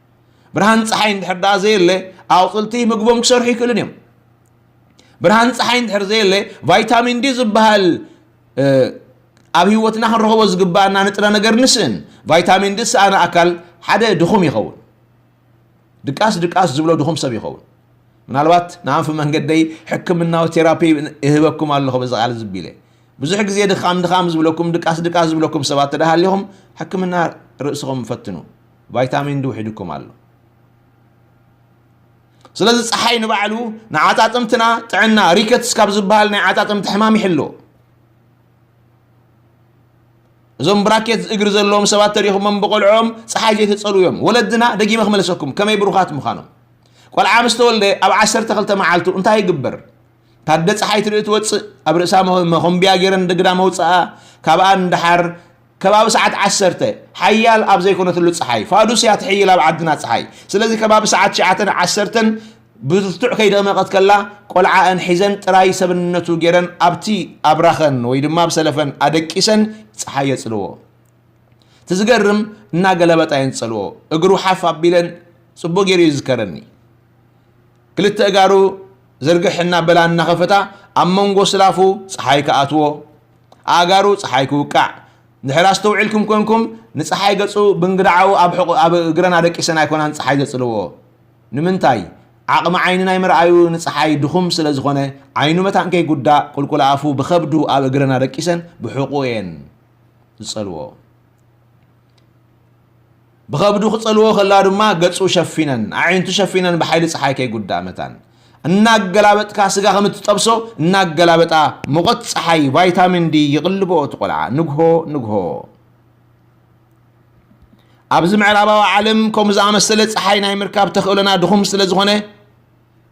ብርሃን ጸሓይ እንድሕር ደኣ ዘየለ፣ ኣቑጽልቲ ምግቦም ክሰርሑ ይክእሉን እዮም። ብርሃን ጸሓይ እንድሕር ዘየለ፣ ቫይታሚን ዲ ዝበሃል፣ እ፣ ኣብ ህይወትና ክንረኽቦ ዝግባኣና ንጥረ ነገር ንስእን። ቫይታሚን ዲ ዝሰኣነ ኣካል ሓደ ድኹም ይኸውን። ድቃስ ድቃስ ዝብሎ ድኹም ሰብ ይኸውን። ምናልባት ንኣንፊ መንገደይ ሕክምናዊ ቴራፒ እህበኩም ኣለኹ በዚ ቃል ዝቢለ። ብዙሕ ግዜ ድኻም ድኻም ዝብለኩም፣ ድቃስ ድቃስ ዝብለኩም ሰባት ተደሃሊኹም፣ ሕክምና ርእስኹም ፈትኑ። ቫይታሚን ዲ ውሒድኩም ኣሎ። ስለዚ ጸሓይ ንባዕሉ ንዓጻጽምትና ጥዕና፣ ሪከትስ ካብ ዝበሃል ናይ ዓጻጽምቲ ሕማም ይሕልዎ። እዞም ብራኬት እግሪ ዘለዎም ሰባት ተሪኹሞም ብቆልዕኦም ጸሓይ ዘይተጸልዉ እዮም። ወለድና፣ ደጊመ ክመልሰኩም፣ ከመይ ብሩኻት ምዃኖም። ቆልዓ ምስ ተወልደ ኣብ ዓሰርተ ክልተ መዓልቱ እንታይ ይግበር? ታደ ጸሓይ ትርኢ ትወጽእ፣ ኣብ ርእሳ መ-፣ መኾምቢያ ገይረን ድግዳ መውጽኣ፣ ካብኣ ንደሓር ከባቢ ሰዓት ዓሰርተ፣ ሓያል ኣብ ዘይኮነትሉ ጸሓይ፣ ፋዱስ እያ ትሕይል ኣብ ዓድና ጸሓይ። ስለዚ ከባቢ ሰዓት ትሽዓተን ዓሰርተን ብርቱዕ ከይደመቐት ከላ፣ ቆልዓኣን ሒዘን ጥራይ ሰብነቱ ገይረን ኣብቲ ኣብራኸን ወይ ድማ ኣብ ሰለፈን ኣደቂሰን ጸሓይ የጽልዎ። እቲ ዝገርም፣ እናገለበጣ እየን ዝጸልዎ። እግሩ ሓፍ ኣቢለን፣ ጽቡቕ ገይሩ ይዝከረኒ። ክልተ እጋሩ ዘርግሕ እናበላ እናኸፈታ፣ ኣብ መንጎ ስላፉ ጸሓይ ክኣትዎ፣ ኣእጋሩ ጸሓይ ክውቃዕ። እንድሕር ኣስተውዒልኩም ኮንኩም፣ ንጸሓይ ገጹ ብእንግድዓኡ ኣብ ሕቑ-፣ ኣብ እግረን ኣደቂሰን ኣይኮናን ጸሓይ ዘጽልዎ። ንምንታይ? ዓቕሚ ዓይኒ ናይ ምርኣዩ ንጸሓይ ድኹም ስለ ዝኾነ፣ ዓይኑ መታን ከይጉዳእ፣ ቁልቁል ኣፉ ብኸብዱ ኣብ እግረን ኣደቂሰን ብሕቑኡ እየን ዝጸልዎ። ብኸብዱ ክጸልዎ ከላ ድማ ገጹ ሸፊነን፣ ኣዒንቱ ሸፊነን ብሓይሊ ጸሓይ ከይጉዳእ መታን። እናገላበጥካ ስጋ ከም እትጠብሶ እናገላበጣ ሙቐት ጸሓይ ቫይታሚን ዲ ይቕልቦ እቲ ቆልዓ ንግሆ ንግሆ። ኣብዚ ምዕራባዊ ዓለም ከምኡ ዝኣመሰለ ጸሓይ ናይ ምርካብ ተኽእሎና ድኹም ስለ ዝኾነ፣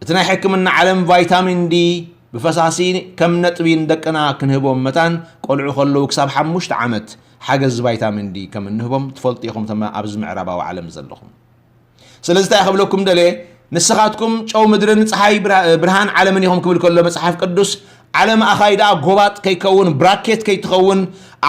እቲ ናይ ሕክምና ዓለም ቫይታሚን ዲ ብፈሳሲ ከም ነጥቢ ንደቅና ክንህቦም መታን፣ ቆልዑ ከለዉ ክሳብ ሓሙሽተ ዓመት ሓገዝ ቫይታሚን ዲ ከም እንህቦም ትፈልጡ ኢኹም፣ ተመ-፣ ኣብዚ ምዕራባዊ ዓለም ዘለኹም። ስለዚ እንታይ ክብለኩም ደልየ፣ ንስኻትኩም ጨው ምድርን ጸሓይ ብርሃ-፣ ብርሃን ዓለምን ኢኹም ክብል ከሎ መጽሓፍ ቅዱስ፣ ዓለም ኣኻይ ደኣ ጎባጥ ከይከውን፣ ብራኬት ከይትኸውን፣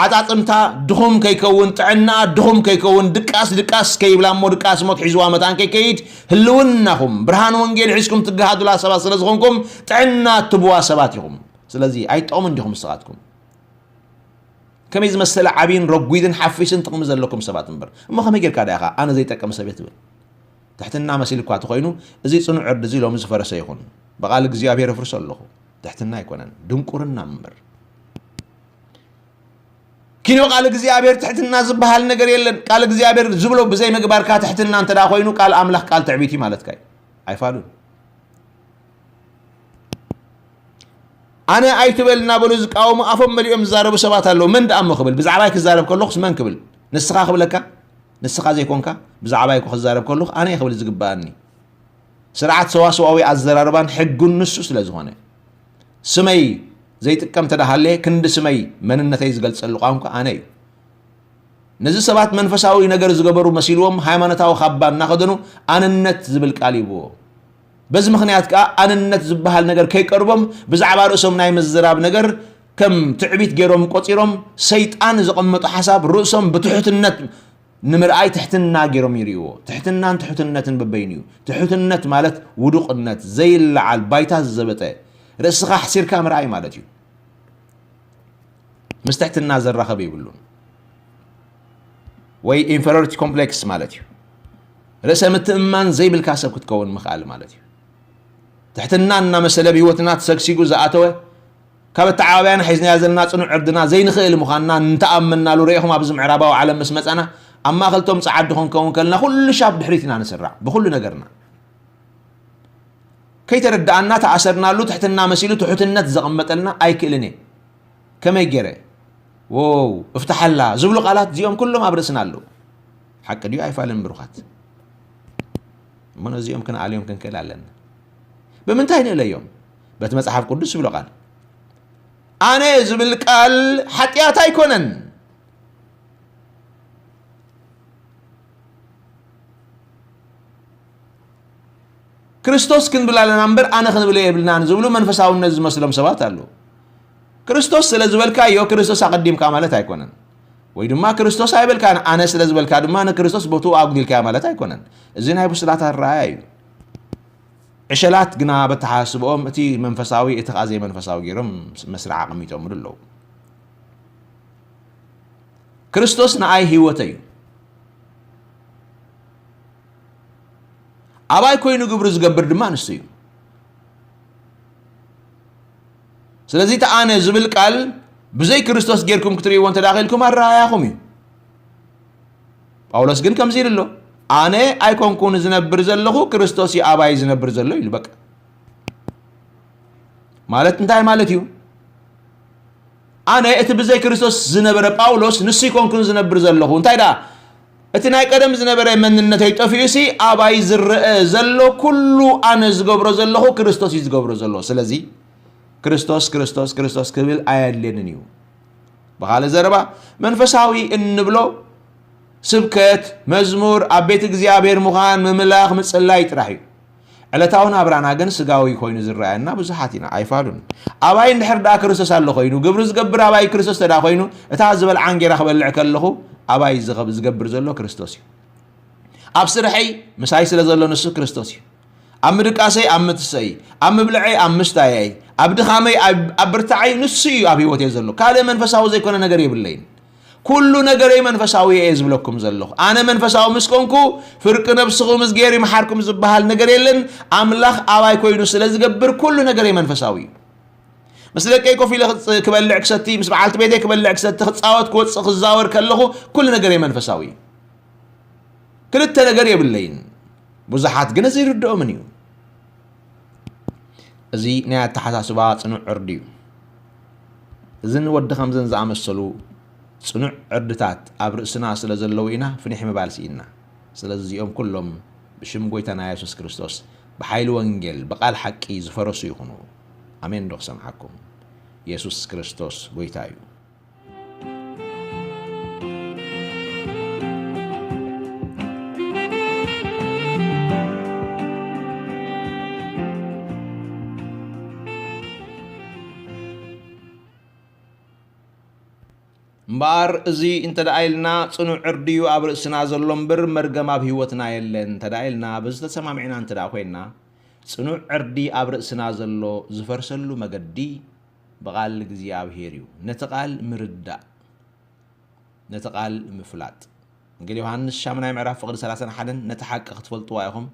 ዓጻጽምታ ድኹም ከይከውን፣ ጥዕናኣ ድኹም ከይከውን፣ ድቃስ ድቃስ ከይብላ እሞ ድቃስ ሞት ሒዝዋ መታን ከይከይድ፣ ህልውናኹም ብርሃን ወንጌል ሒዝኩም ትገሃዱላ ሰባት ስለ ዝኾንኩም፣ ጥዕና እትብዋ ሰባት ኢኹም። ስለዚ ኣይትጠቕሙን ዲኹም ንስኻትኩም? ከመይ ዝመሰለ ዓብይን ረጒድን ሓፊስን ጥቕሚ ዘለኩም ሰባት እምበር። እሞ ከመይ ጌርካ ደኣ ኢኻ ኣነ ዘይጠቅም ሰብ እየ ትብል? ትሕትና መሲልኳ ተኾይኑ፣ እዚ ጽኑዕ ዕርዲ እዚ ሎሚ ዝፈረሰ ይኹን። ብቓል እግዚኣብሔር እፍርሶ ኣለኹ። ትሕትና ኣይኮነን፣ ድንቁርና እምበር። ኪኖ ቃል እግዚኣብሔር ትሕትና ዝበሃል ነገር የለን። ቃል እግዚኣብሔር ዝብሎ ብዘይ ምግባርካ ትሕትና እንተ ደኣ ኮይኑ፣ ቃል ኣምላኽ ቃል ትዕቢት እዩ ማለትካ እዩ። ኣይፋሉን። ኣነ ኣይትበል እናበሉ ዝቃወሙ ኣፎም መሊኦም ዝዛረቡ ሰባት ኣለዉ። መን ደኣ እሞ ክብል? ብዛዕባይ ክዛረብ ከለኹስ መን ክብል? ንስኻ ክብለካ? ንስኻ ዘይኮንካ? ብዛዕባይ እኮ ክዛረብ ከለኹ ኣነ እየ ክብል ዝግበኣኒ። ስርዓት ሰዋስዋዊ ኣዘራርባን ሕጉን ንሱ ስለ ዝኾነ። ስመይ ዘይጥቀም ተደሃለየ ክንዲ ስመይ መንነተይ ዝገልጸሉ ቋንቋ ኣነ እዩ። ነዚ ሰባት መንፈሳዊ ነገር ዝገበሩ መሲልዎም ሃይማኖታዊ ካባ እናኸደኑ ኣንነት ዝብል ቃል ይብዎ። በዚ ምኽንያት ከኣ ኣንነት ዝበሃል ነገር ከይቀርቦም ብዛዕባ ርእሶም ናይ ምዝራብ ነገር ከም ትዕቢት ገይሮም ቆጺሮም ሰይጣን ዘቐመጦ ሓሳብ ርእሶም ብትሑትነት ንምርኣይ ትሕትና ገይሮም ይርእይዎ። ትሕትናን ትሑትነትን በበይኑ እዩ። ትሑትነት ማለት ውዱቕነት፣ ዘይለዓል፣ ባይታ ዝዘበጠ፣ ርእስኻ ኣሕሲርካ ምርኣይ ማለት እዩ። ምስ ትሕትና ዘራኸብ የብሉን። ወይ ኢንፌሪዮሪቲ ኮምፕሌክስ ማለት እዩ። ርእሰ ምትእምማን ዘይብልካ ሰብ ክትከውን ምኽኣል ማለት እዩ። ትሕትና እናመሰለ ብህይወትና ተሰግሲጉ ዝኣተወ፣ ካብ ኣተዓባብያና ሒዝናዮ ዘለና ጽኑዕ ዕርድና ዘይንኽእል ምዃንና እንተኣመንናሉ፣ ርኢኹም ኣብዚ ምዕራባዊ ዓለም ምስ መጻና፣ ኣብ ማእከል እቶም ጸዓዱ ክንከውን ከለና፣ ኩሉ ሻብ ድሕሪት ኢና ንስራዕ፣ ብኹሉ ነገርና። ከይተረድኣና ተኣሰርናሉ፣ ትሕትና መሲሉ ትሑትነት ዘቐመጠልና ኣይክእልን እየ። ከመይ ገይረ? ዎው፣ እፍትሓላ ዝብሉ ቃላት እዚኦም ኩሎም ኣብ ርእስና ኣለዉ። ሓቂ ድዩ ኣይፋልን ብሩኻት? እሞ ነዚኦም ክንኣልዮም ክንክእል ኣለና። ብምንታይ ንእለዮም? በቲ መጽሓፍ ቅዱስ ዝብሎ ቃል። ኣነ ዝብል ቃል ሓጢኣት ኣይኮነን። ክርስቶስ ክንብል ኣለና እምበር ኣነ ክንብል የብልናን ዝብሉ መንፈሳውነት ዝመስሎም ሰባት ኣለዉ። ክርስቶስ ስለ ዝበልካዮ ክርስቶስ ኣቐዲምካ ማለት ኣይኮነን። ወይ ድማ ክርስቶስ ኣይበልካን፣ ኣነ ስለ ዝበልካ ድማ ንክርስቶስ ቦትኡ ኣጉዲልካዮ ማለት ኣይኮነን። እዚ ናይ ብሱላት ኣረኣእያ እዩ። ዕሸላት ግና በተሓሳስብኦም እቲ መንፈሳዊ፣ እቲ ኸኣ ዘይመንፈሳዊ ገይሮም መስርዕ ኣቐሚጦምሉ ኣለዉ። ክርስቶስ ንኣይ ህይወተይ እዩ። ኣባይ ኮይኑ ግብሪ ዝገብር ድማ ንሱ እዩ። ስለዚ እቲ ኣነ ዝብል ቃል ብዘይ ክርስቶስ ጌርኩም ክትርእይዎ እንተ ደኣ ኽኢልኩም ኣረኣእያኹም እዩ። ጳውሎስ ግን ከምዚ ኢሉ ኣሎ፣ ኣነ ኣይኮንኩን ዝነብር ዘለኹ፣ ክርስቶስ እዩ ኣባይ ዝነብር ዘሎ ኢሉ። በቃ ማለት እንታይ ማለት እዩ? ኣነ እቲ ብዘይ ክርስቶስ ዝነበረ ጳውሎስ ንሱ ኣይኮንኩን ዝነብር ዘለኹ። እንታይ ደኣ እቲ ናይ ቀደም ዝነበረ መንነተይ ጠፊኡሲ ኣባይ ዝረአ ዘሎ ኩሉ ኣነ ዝገብሮ ዘለኹ ክርስቶስ እዩ ዝገብሮ ዘሎ። ስለዚ ክርስቶስ፣ ክርስቶስ፣ ክርስቶስ ክብል ኣየድልየንን እዩ። ብኻልእ ዘረባ መንፈሳዊ እንብሎ ስብከት፣ መዝሙር፣ ኣብ ቤት እግዚኣብሔር ምዃን፣ ምምላኽ፣ ምጽላይ ጥራሕ እዩ። ዕለታዊ ናብራና ግን ስጋዊ ኮይኑ ዝረኣየና ብዙሓት ኢና፣ ኣይፋሉን። ኣባይ እንድሕር ደኣ ክርስቶስ ኣሎ ኮይኑ፣ ግብሪ ዝገብር ኣባይ ክርስቶስ ተደኣ ኮይኑ፣ እታ ዝበልዓ እንጌራ ክበልዕ ከለኹ ኣባይ ዝኸብ-፣ ዝገብር ዘሎ ክርስቶስ እዩ። ኣብ ስርሐይ ምሳይ ስለ ዘሎ ንሱ ክርስቶስ እዩ። ኣብ ምድቃሰይ፣ ኣብ ምትሰይ፣ ኣብ ምብልዐይ፣ ኣብ ምስታየይ፣ ኣብ ድኻመይ፣ ኣብ፣ ኣብ ብርታዐይ ንሱ እዩ ኣብ ህይወተይ ዘሎ። ካልእ መንፈሳዊ ዘይኮነ ነገር የብለይን። ኩሉ ነገረይ መንፈሳዊ እየ ዝብለኩም ዘለኹ። ኣነ መንፈሳዊ ምስ ኮንኩ ፍርቂ ነብስኹም እዝጌር ይምሓርኩም ዝበሃል ነገር የለን። ኣምላኽ ኣባይ ኮይኑ ስለ ዝገብር ኩሉ ነገረይ መንፈሳዊ እዩ። ምስ ደቀይ ኮፍ ኢለ ክጽ-፣ ክበልዕ ክሰቲ፣ ምስ በዓልቲ ቤተይ ክበልዕ ክሰቲ፣ ክጻወት ክወጽእ ክዛወር ከለኹ ኩሉ ነገረይ መንፈሳዊ እዩ። ክልተ ነገር የብለይን። ብዙሓት ግን እዚ ይርድኦምን እዩ። እዚ ናይ ኣተሓሳስባ ጽኑዕ ዕርዲ እዩ። እዝን ወዲ ኸምዘን ዝኣመሰሉ ጽኑዕ ዕርድታት ኣብ ርእስና ስለ ዘለዉ ኢና ፍኒሕ ምባል ስኢንና። ስለዚ እዚኦም ኩሎም ብሽም ጐይታና የሱስ ክርስቶስ ብሓይሊ ወንጌል ብቓል ሓቂ ዝፈረሱ ይኹኑ። ኣሜን ዶ ክሰምዓኩም? የሱስ ክርስቶስ ጐይታ እዩ። እምበኣር እዚ እንተ ደኣ ኢልና፣ ጽኑዕ ዕርዲ እዩ ኣብ ርእስና ዘሎ እምበር፣ መርገም ኣብ ህይወትና የለን እንተ ደኣ ኢልና፣ በዚ ተሰማሚዕና እንተ ደኣ ኮይንና፣ ጽኑዕ ዕርዲ ኣብ ርእስና ዘሎ ዝፈርሰሉ መገዲ ብቓል እግዚኣብሄር እዩ። ነቲ ቃል ምርዳእ፣ ነቲ ቃል ምፍላጥ። ወንጌል ዮሃንስ ሻምናይ ምዕራፍ ፍቕዲ ሰላሳን ሓደን፣ "ነቲ ሓቂ ክትፈልጥዋ ኢኹም፣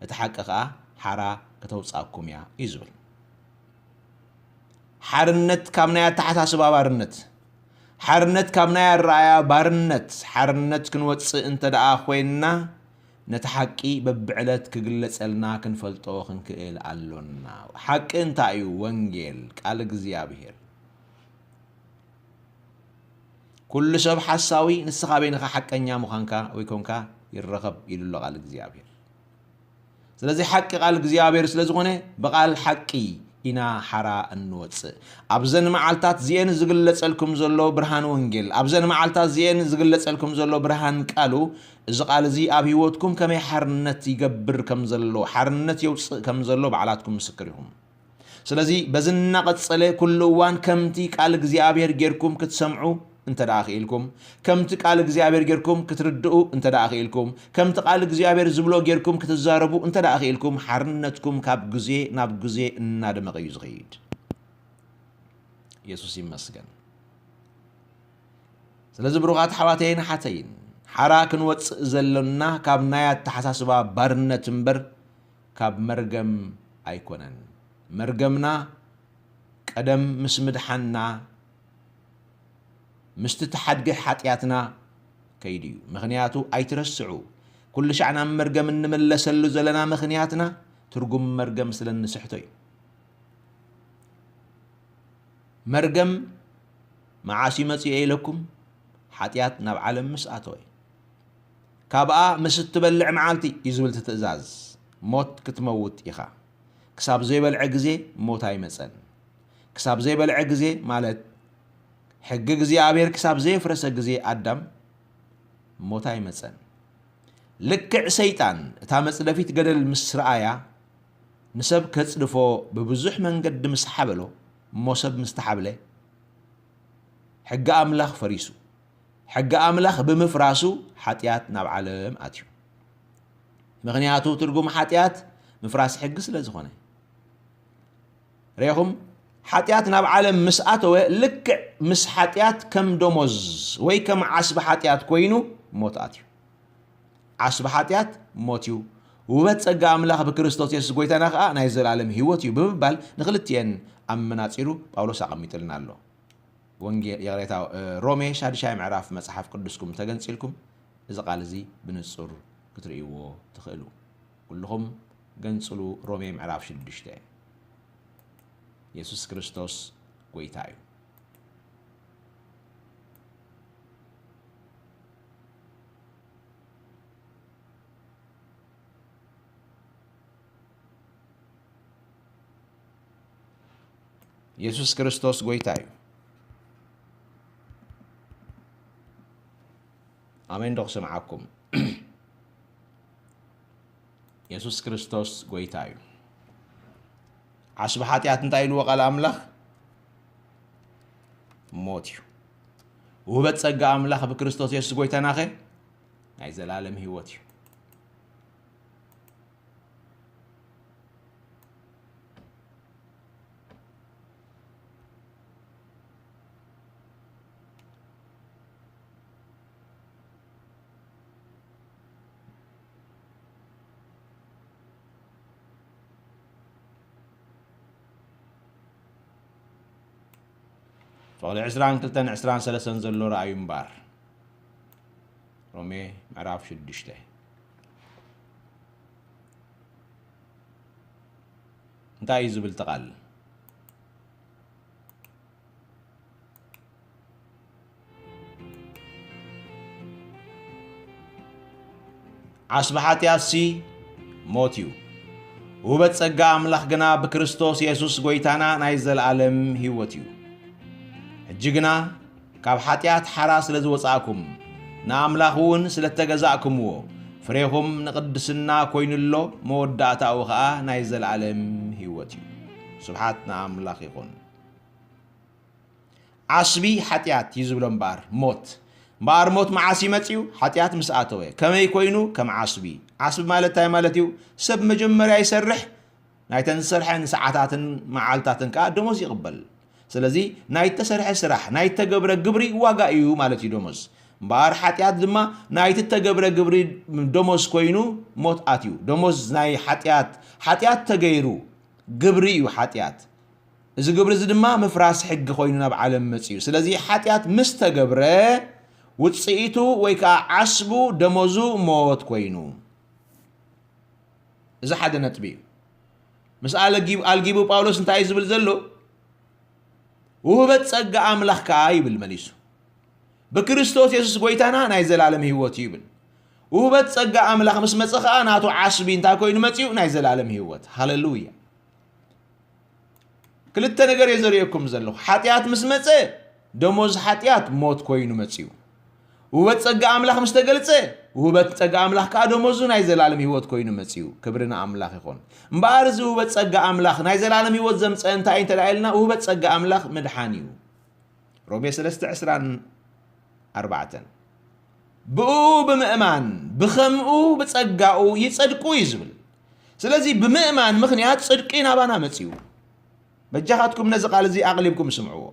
እቲ ሓቂ ከኣ ሓራ ከተውጽኣኩም እያ" እዩ ዝብል። ሓርነት ካብ ናይ ኣተሓሳስባ ባርነት፣ ሓርነት ካብ ናይ ኣረኣያ ባርነት፣ ሓርነት ክንወጽእ እንተ ደኣ ኮይንና፣ ነቲ ሓቂ በብዕለት ክግለጸልና ክንፈልጦ ክንክእል ኣሎና። ሓቂ እንታይ እዩ? ወንጌል፣ ቃል እግዚኣብሔር። "ኩሉ ሰብ ሓሳዊ፣ ንስኻ በይንኻ ሓቀኛ ምዃንካ ወይ ኮንካ ይረኸብ" ኢሉ ኣሎ ቃል እግዚኣብሔር። ስለዚ ሓቂ ቃል እግዚኣብሔር ስለ ዝኾነ፣ ብቓል ሓቂ ኢና ሓራ እንወጽእ። ኣብዘን መዓልታት እዚኤን ዝግለጸልኩም ዘሎ ብርሃን ወንጌል፣ ኣብዘን መዓልታት እዚኤን ዝግለጸልኩም ዘሎ ብርሃን ቃሉ፣ እዚ ቃል እዚ ኣብ ህይወትኩም ከመይ ሓርነት ይገብር ከም ዘሎ፣ ሓርነት የውጽእ ከም ዘሎ ባዕላትኩም ምስክር ኢኹም። ስለዚ በዚ እናቐጸለ ኩሉ እዋን ከምቲ ቃል እግዚኣብሔር ጌርኩም ክትሰምዑ እንተ ደኣ ክኢልኩም፣ ከምቲ ቃል እግዚኣብሔር ጌርኩም ክትርድኡ እንተ ደኣ ክኢልኩም፣ ከምቲ ቃል እግዚኣብሔር ዝብሎ ጌርኩም ክትዛረቡ እንተ ደኣ ክኢልኩም፣ ሓርነትኩም ካብ ግዜ ናብ ግዜ እናደመቐ እዩ ዝኸይድ። የሱስ ይመስገን። ስለዚ ብሩኻት ኣሕዋተይን ኣሓተይን፣ ሓራ ክንወጽእ ዘሎና ካብ ናይ ኣተሓሳስባ ባርነት እምበር ካብ መርገም ኣይኮነን። መርገምና ቀደም ምስ ምድሓንና፣ ምስቲ ተሓድገ ሓጢኣትና ከይዱ እዩ። ምኽንያቱ ኣይትረስዑ፣ ኩሉ ሻዕ ናብ መርገም እንምለሰሉ ዘለና ምኽንያትና ትርጉም መርገም ስለ እንስሕቶ እዩ። መርገም መዓስ እዩ መጺኦ ኢለኩም? ሓጢኣት ናብ ዓለም ምስ ኣተወ እዩ። ካብኣ ምስ እትበልዕ መዓልቲ እዩ ዝብል እቲ ትእዛዝ፣ ሞት ክትመውት ኢኻ። ክሳብ ዘይበልዐ ግዜ ሞት ኣይመጸን። ክሳብ ዘይበልዐ ግዜ ማለት ሕጊ እግዚኣብሔር ክሳብ ዘየፍረሰ ግዜ ኣዳም ሞት ኣይመጸን። ልክዕ ሰይጣን እታ መጽደፊት ገደል ምስ ረኣያ፣ ንሰብ ከጽድፎ ብብዙሕ መንገዲ ምስ ሓበሎ፣ እሞ ሰብ ምስ ተሓብለ፣ ሕጊ ኣምላኽ ፈሪሱ። ሕጊ ኣምላኽ ብምፍራሱ ሓጢኣት ናብ ዓለም ኣትዩ። ምኽንያቱ ትርጉም ሓጢኣት ምፍራስ ሕጊ ስለ ዝኾነ። ርኢኹም፣ ሓጢኣት ናብ ዓለም ምስ ኣተወ፣ ልክዕ ምስ ሓጢኣት ከም ደሞዝ ወይ ከም ዓስቢ ሓጢኣት ኮይኑ ሞት ኣትዩ። ዓስቢ ሓጢኣት ሞት እዩ። ውህበት ጸጋ ኣምላኽ ብክርስቶስ የሱስ ጎይታና ከኣ ናይ ዘላለም ህይወት እዩ ብምባል ንኽልቲኤን ኣመናጺሩ ጳውሎስ ኣቐሚጥልና ኣሎ። ወንጌል፣ ይቕሬታ፣ እ፣ ሮሜ ሻድሻይ ምዕራፍ መጽሓፍ ቅዱስኩም ተገንጺልኩም እዚ ቃል እዚ ብንጹር ክትርእይዎ ትኽእሉ። ኩልኹም ገንጽሉ ሮሜ ምዕራፍ ሽዱሽተ። የሱስ ክርስቶስ ጎይታ እዩ። የሱስ ክርስቶስ ጎይታ እዩ። ኣሜን ዶ ክስምዓኩም? የሱስ ክርስቶስ ጎይታ እዩ። ዓስቢ ሓጢኣት እንታይ ኢልዎ ቃል ኣምላኽ? ሞት እዩ። ውህበት ጸጋ ኣምላኽ ብክርስቶስ የሱስ ጎይታናኸ ናይ ዘላለም ህይወት እዩ። ፍቕዲ ዕስራን ክልተን ዕስራን ሰለስተን ዘሎ ረኣዩ እምበኣር። ሮሜ ምዕራፍ ሽዱሽተ። እንታይ እዩ ዝብል እቲ ቃል? ዓስቢ ሓጢኣትሲ ሞት እዩ። ውህበት ጸጋ ኣምላኽ ግና ብክርስቶስ የሱስ ጎይታና ናይ ዘለኣለም ህይወት እዩ። ሕጂ ግና ካብ ሓጢኣት ሓራ ስለ ዝወጻእኩም፣ ንኣምላኽ እውን ስለ እተገዛእኩምዎ፣ ፍሬኹም ንቕድስና ኮይኑ ኣሎ፣ መወዳእታኡ ኸኣ ናይ ዘለኣለም ህይወት እዩ። ስብሓት ንኣምላኽ ይኹን። ዓስቢ ሓጢኣት እዩ ዝብሎ እምበኣር ሞት። እምበኣር ሞት መዓስ እዩ መጺኡ? ሓጢኣት ምስ ኣተወ። ከመይ ኮይኑ? ከም ዓስቢ። ዓስቢ ማለት እንታይ ማለት እዩ? ሰብ መጀመርያ ይሰርሕ፣ ናይተን ዝሰርሐን ሰዓታትን መዓልታትን ከኣ ደሞዝ ይቕበል። ስለዚ ናይ እተሰርሐ ስራሕ፣ ናይ እተገብረ ግብሪ ዋጋ እዩ ማለት እዩ ደሞዝ። እምበኣር ሓጢኣት ድማ ናይቲ እተገብረ ግብሪ ደሞዝ ኮይኑ ሞት ኣትዩ። ደሞዝ ናይ ሓጢኣት፣ ሓጢኣት ተገይሩ ግብሪ እዩ ሓጢኣት። እዚ ግብሪ እዚ ድማ ምፍራስ ሕጊ ኮይኑ ናብ ዓለም መጺኡ። ስለዚ ሓጢኣት ምስ ተገብረ ውጽኢቱ ወይ ከኣ ዓስቡ ደሞዙ ሞት ኮይኑ። እዚ ሓደ ነጥቢ እዩ። ምስ ኣለጊብ-፣ ኣልጊቡ ጳውሎስ እንታይ እዩ ዝብል ዘሎ? ውህበት ጸጋ ኣምላኽ ከኣ ይብል መሊሱ። ብክርስቶስ የሱስ ጎይታና ናይ ዘላለም ህይወት እዩ ይብል። ውህበት ጸጋ ኣምላኽ ምስ መጸ ከኣ ናቱ ዓስቢ እንታይ ኮይኑ መጺኡ? ናይ ዘላለም ህይወት። ሃሌሉያ። ክልተ ነገር እየ ዘርእየኩም ዘለኹ። ሓጢኣት ምስ መጸ ደሞዝ ሓጢኣት ሞት ኮይኑ መጺኡ። ውህበት ጸጋ ኣምላኽ ምስ ተገልጸ፣ ውህበት ጸጋ ኣምላኽ ከኣ ደሞዙ ናይ ዘላለም ህይወት ኮይኑ መጺኡ። ክብሪ ንኣምላኽ ይኹን። እምበኣር እዚ ውህበት ጸጋ ኣምላኽ ናይ ዘላለም ህይወት ዘምጸአ እንታይ እዩ እንተ ደኣ ኢልና፣ ውህበት ጸጋ ኣምላኽ ምድሓን እዩ። ሮሜ ሰለስተ ዕስራን ኣርባዕተን። ብኡ ብምእማን ብኸምኡ ብጸጋኡ ይጸድቁ እዩ ዝብል። ስለዚ ብምእማን ምኽንያት ጽድቂ ናባና መጺኡ። በጃኻትኩም ነዚ ቃል እዚ ኣቕሊብኩም ስምዕዎ።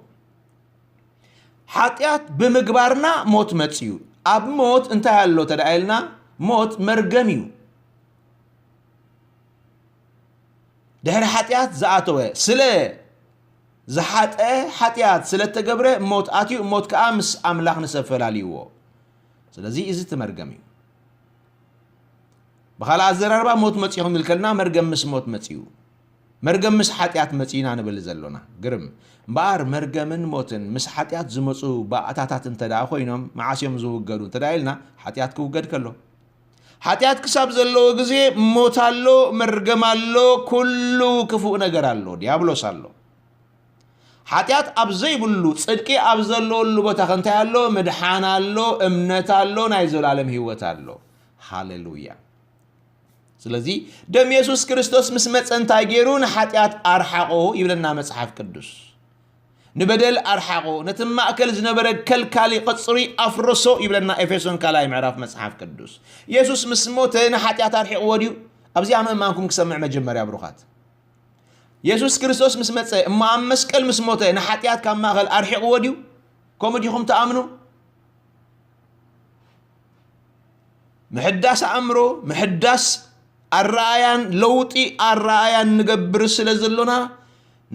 ሓጢኣት ብምግባርና ሞት መጺኡ። ኣብ ሞት እንታይ ኣሎ ተደኣ ኢልና፣ ሞት መርገም እዩ። ድሕሪ ሓጢኣት ዝኣተወ፣ ስለ ዝሓጠ፣ ሓጢኣት ስለ እተገብረ ሞት ኣትዩ፣ ሞት ከኣ ምስ ኣምላኽ ንሰብ ፈላልይዎ። ስለዚ እዚ እቲ መርገም እዩ። ብኻልእ ኣዘራርባ ሞት መጺኡ ክንብል ከለና መርገም ምስ ሞት መጺኡ፣ መርገም ምስ ሓጢኣት መጺኡ ኢና ንብል ዘሎና። ግርም እምበኣር መርገምን ሞትን ምስ ሓጢኣት ዝመጹ ባእታታት እንተ ደኣ ኮይኖም መዓስ እዮም ዝውገዱ እንተ ደኣ ኢልና፣ ሓጢኣት ክውገድ ከሎ። ሓጢኣት ክሳብ ዘለዎ ግዜ ሞት ኣሎ፣ መርገም ኣሎ፣ ኩሉ ክፉእ ነገር ኣሎ፣ ዲያብሎስ ኣሎ። ሓጢኣት ኣብ ዘይብሉ፣ ጽድቂ ኣብ ዘለወሉ ቦታ ከ እንታይ ኣሎ? ምድሓን ኣሎ፣ እምነት ኣሎ፣ ናይ ዘላለም ህይወት ኣሎ። ሃሌሉያ። ስለዚ ደም የሱስ ክርስቶስ ምስ መጸ እንታይ ገይሩ? ንሓጢኣት ኣርሓቖ ይብለና መጽሓፍ ቅዱስ። ንበደል ኣርሓቖ፣ ነቲ ማእከል ዝነበረ ከልካሊ ቐጽሪ ኣፍረሶ ይብለና ኤፌሶን ካልኣይ ምዕራፍ መጽሓፍ ቅዱስ። የሱስ ምስ ሞተ ንሓጢኣት ኣርሒቕዎ ድዩ? ኣብዚኣ ምእማንኩም ክሰምዕ መጀመርያ ብሩኻት። የሱስ ክርስቶስ ምስ መጸ እሞ ኣብ መስቀል ምስ ሞተ ንሓጢኣት ካብ ማእከል ኣርሒቕዎ ድዩ? ከምኡ ዲኹም ትኣምኑ? ምሕዳስ ኣእምሮ፣ ምሕዳስ ኣረኣያን ለውጢ ኣረኣያን ንገብር ስለ ዘሎና፣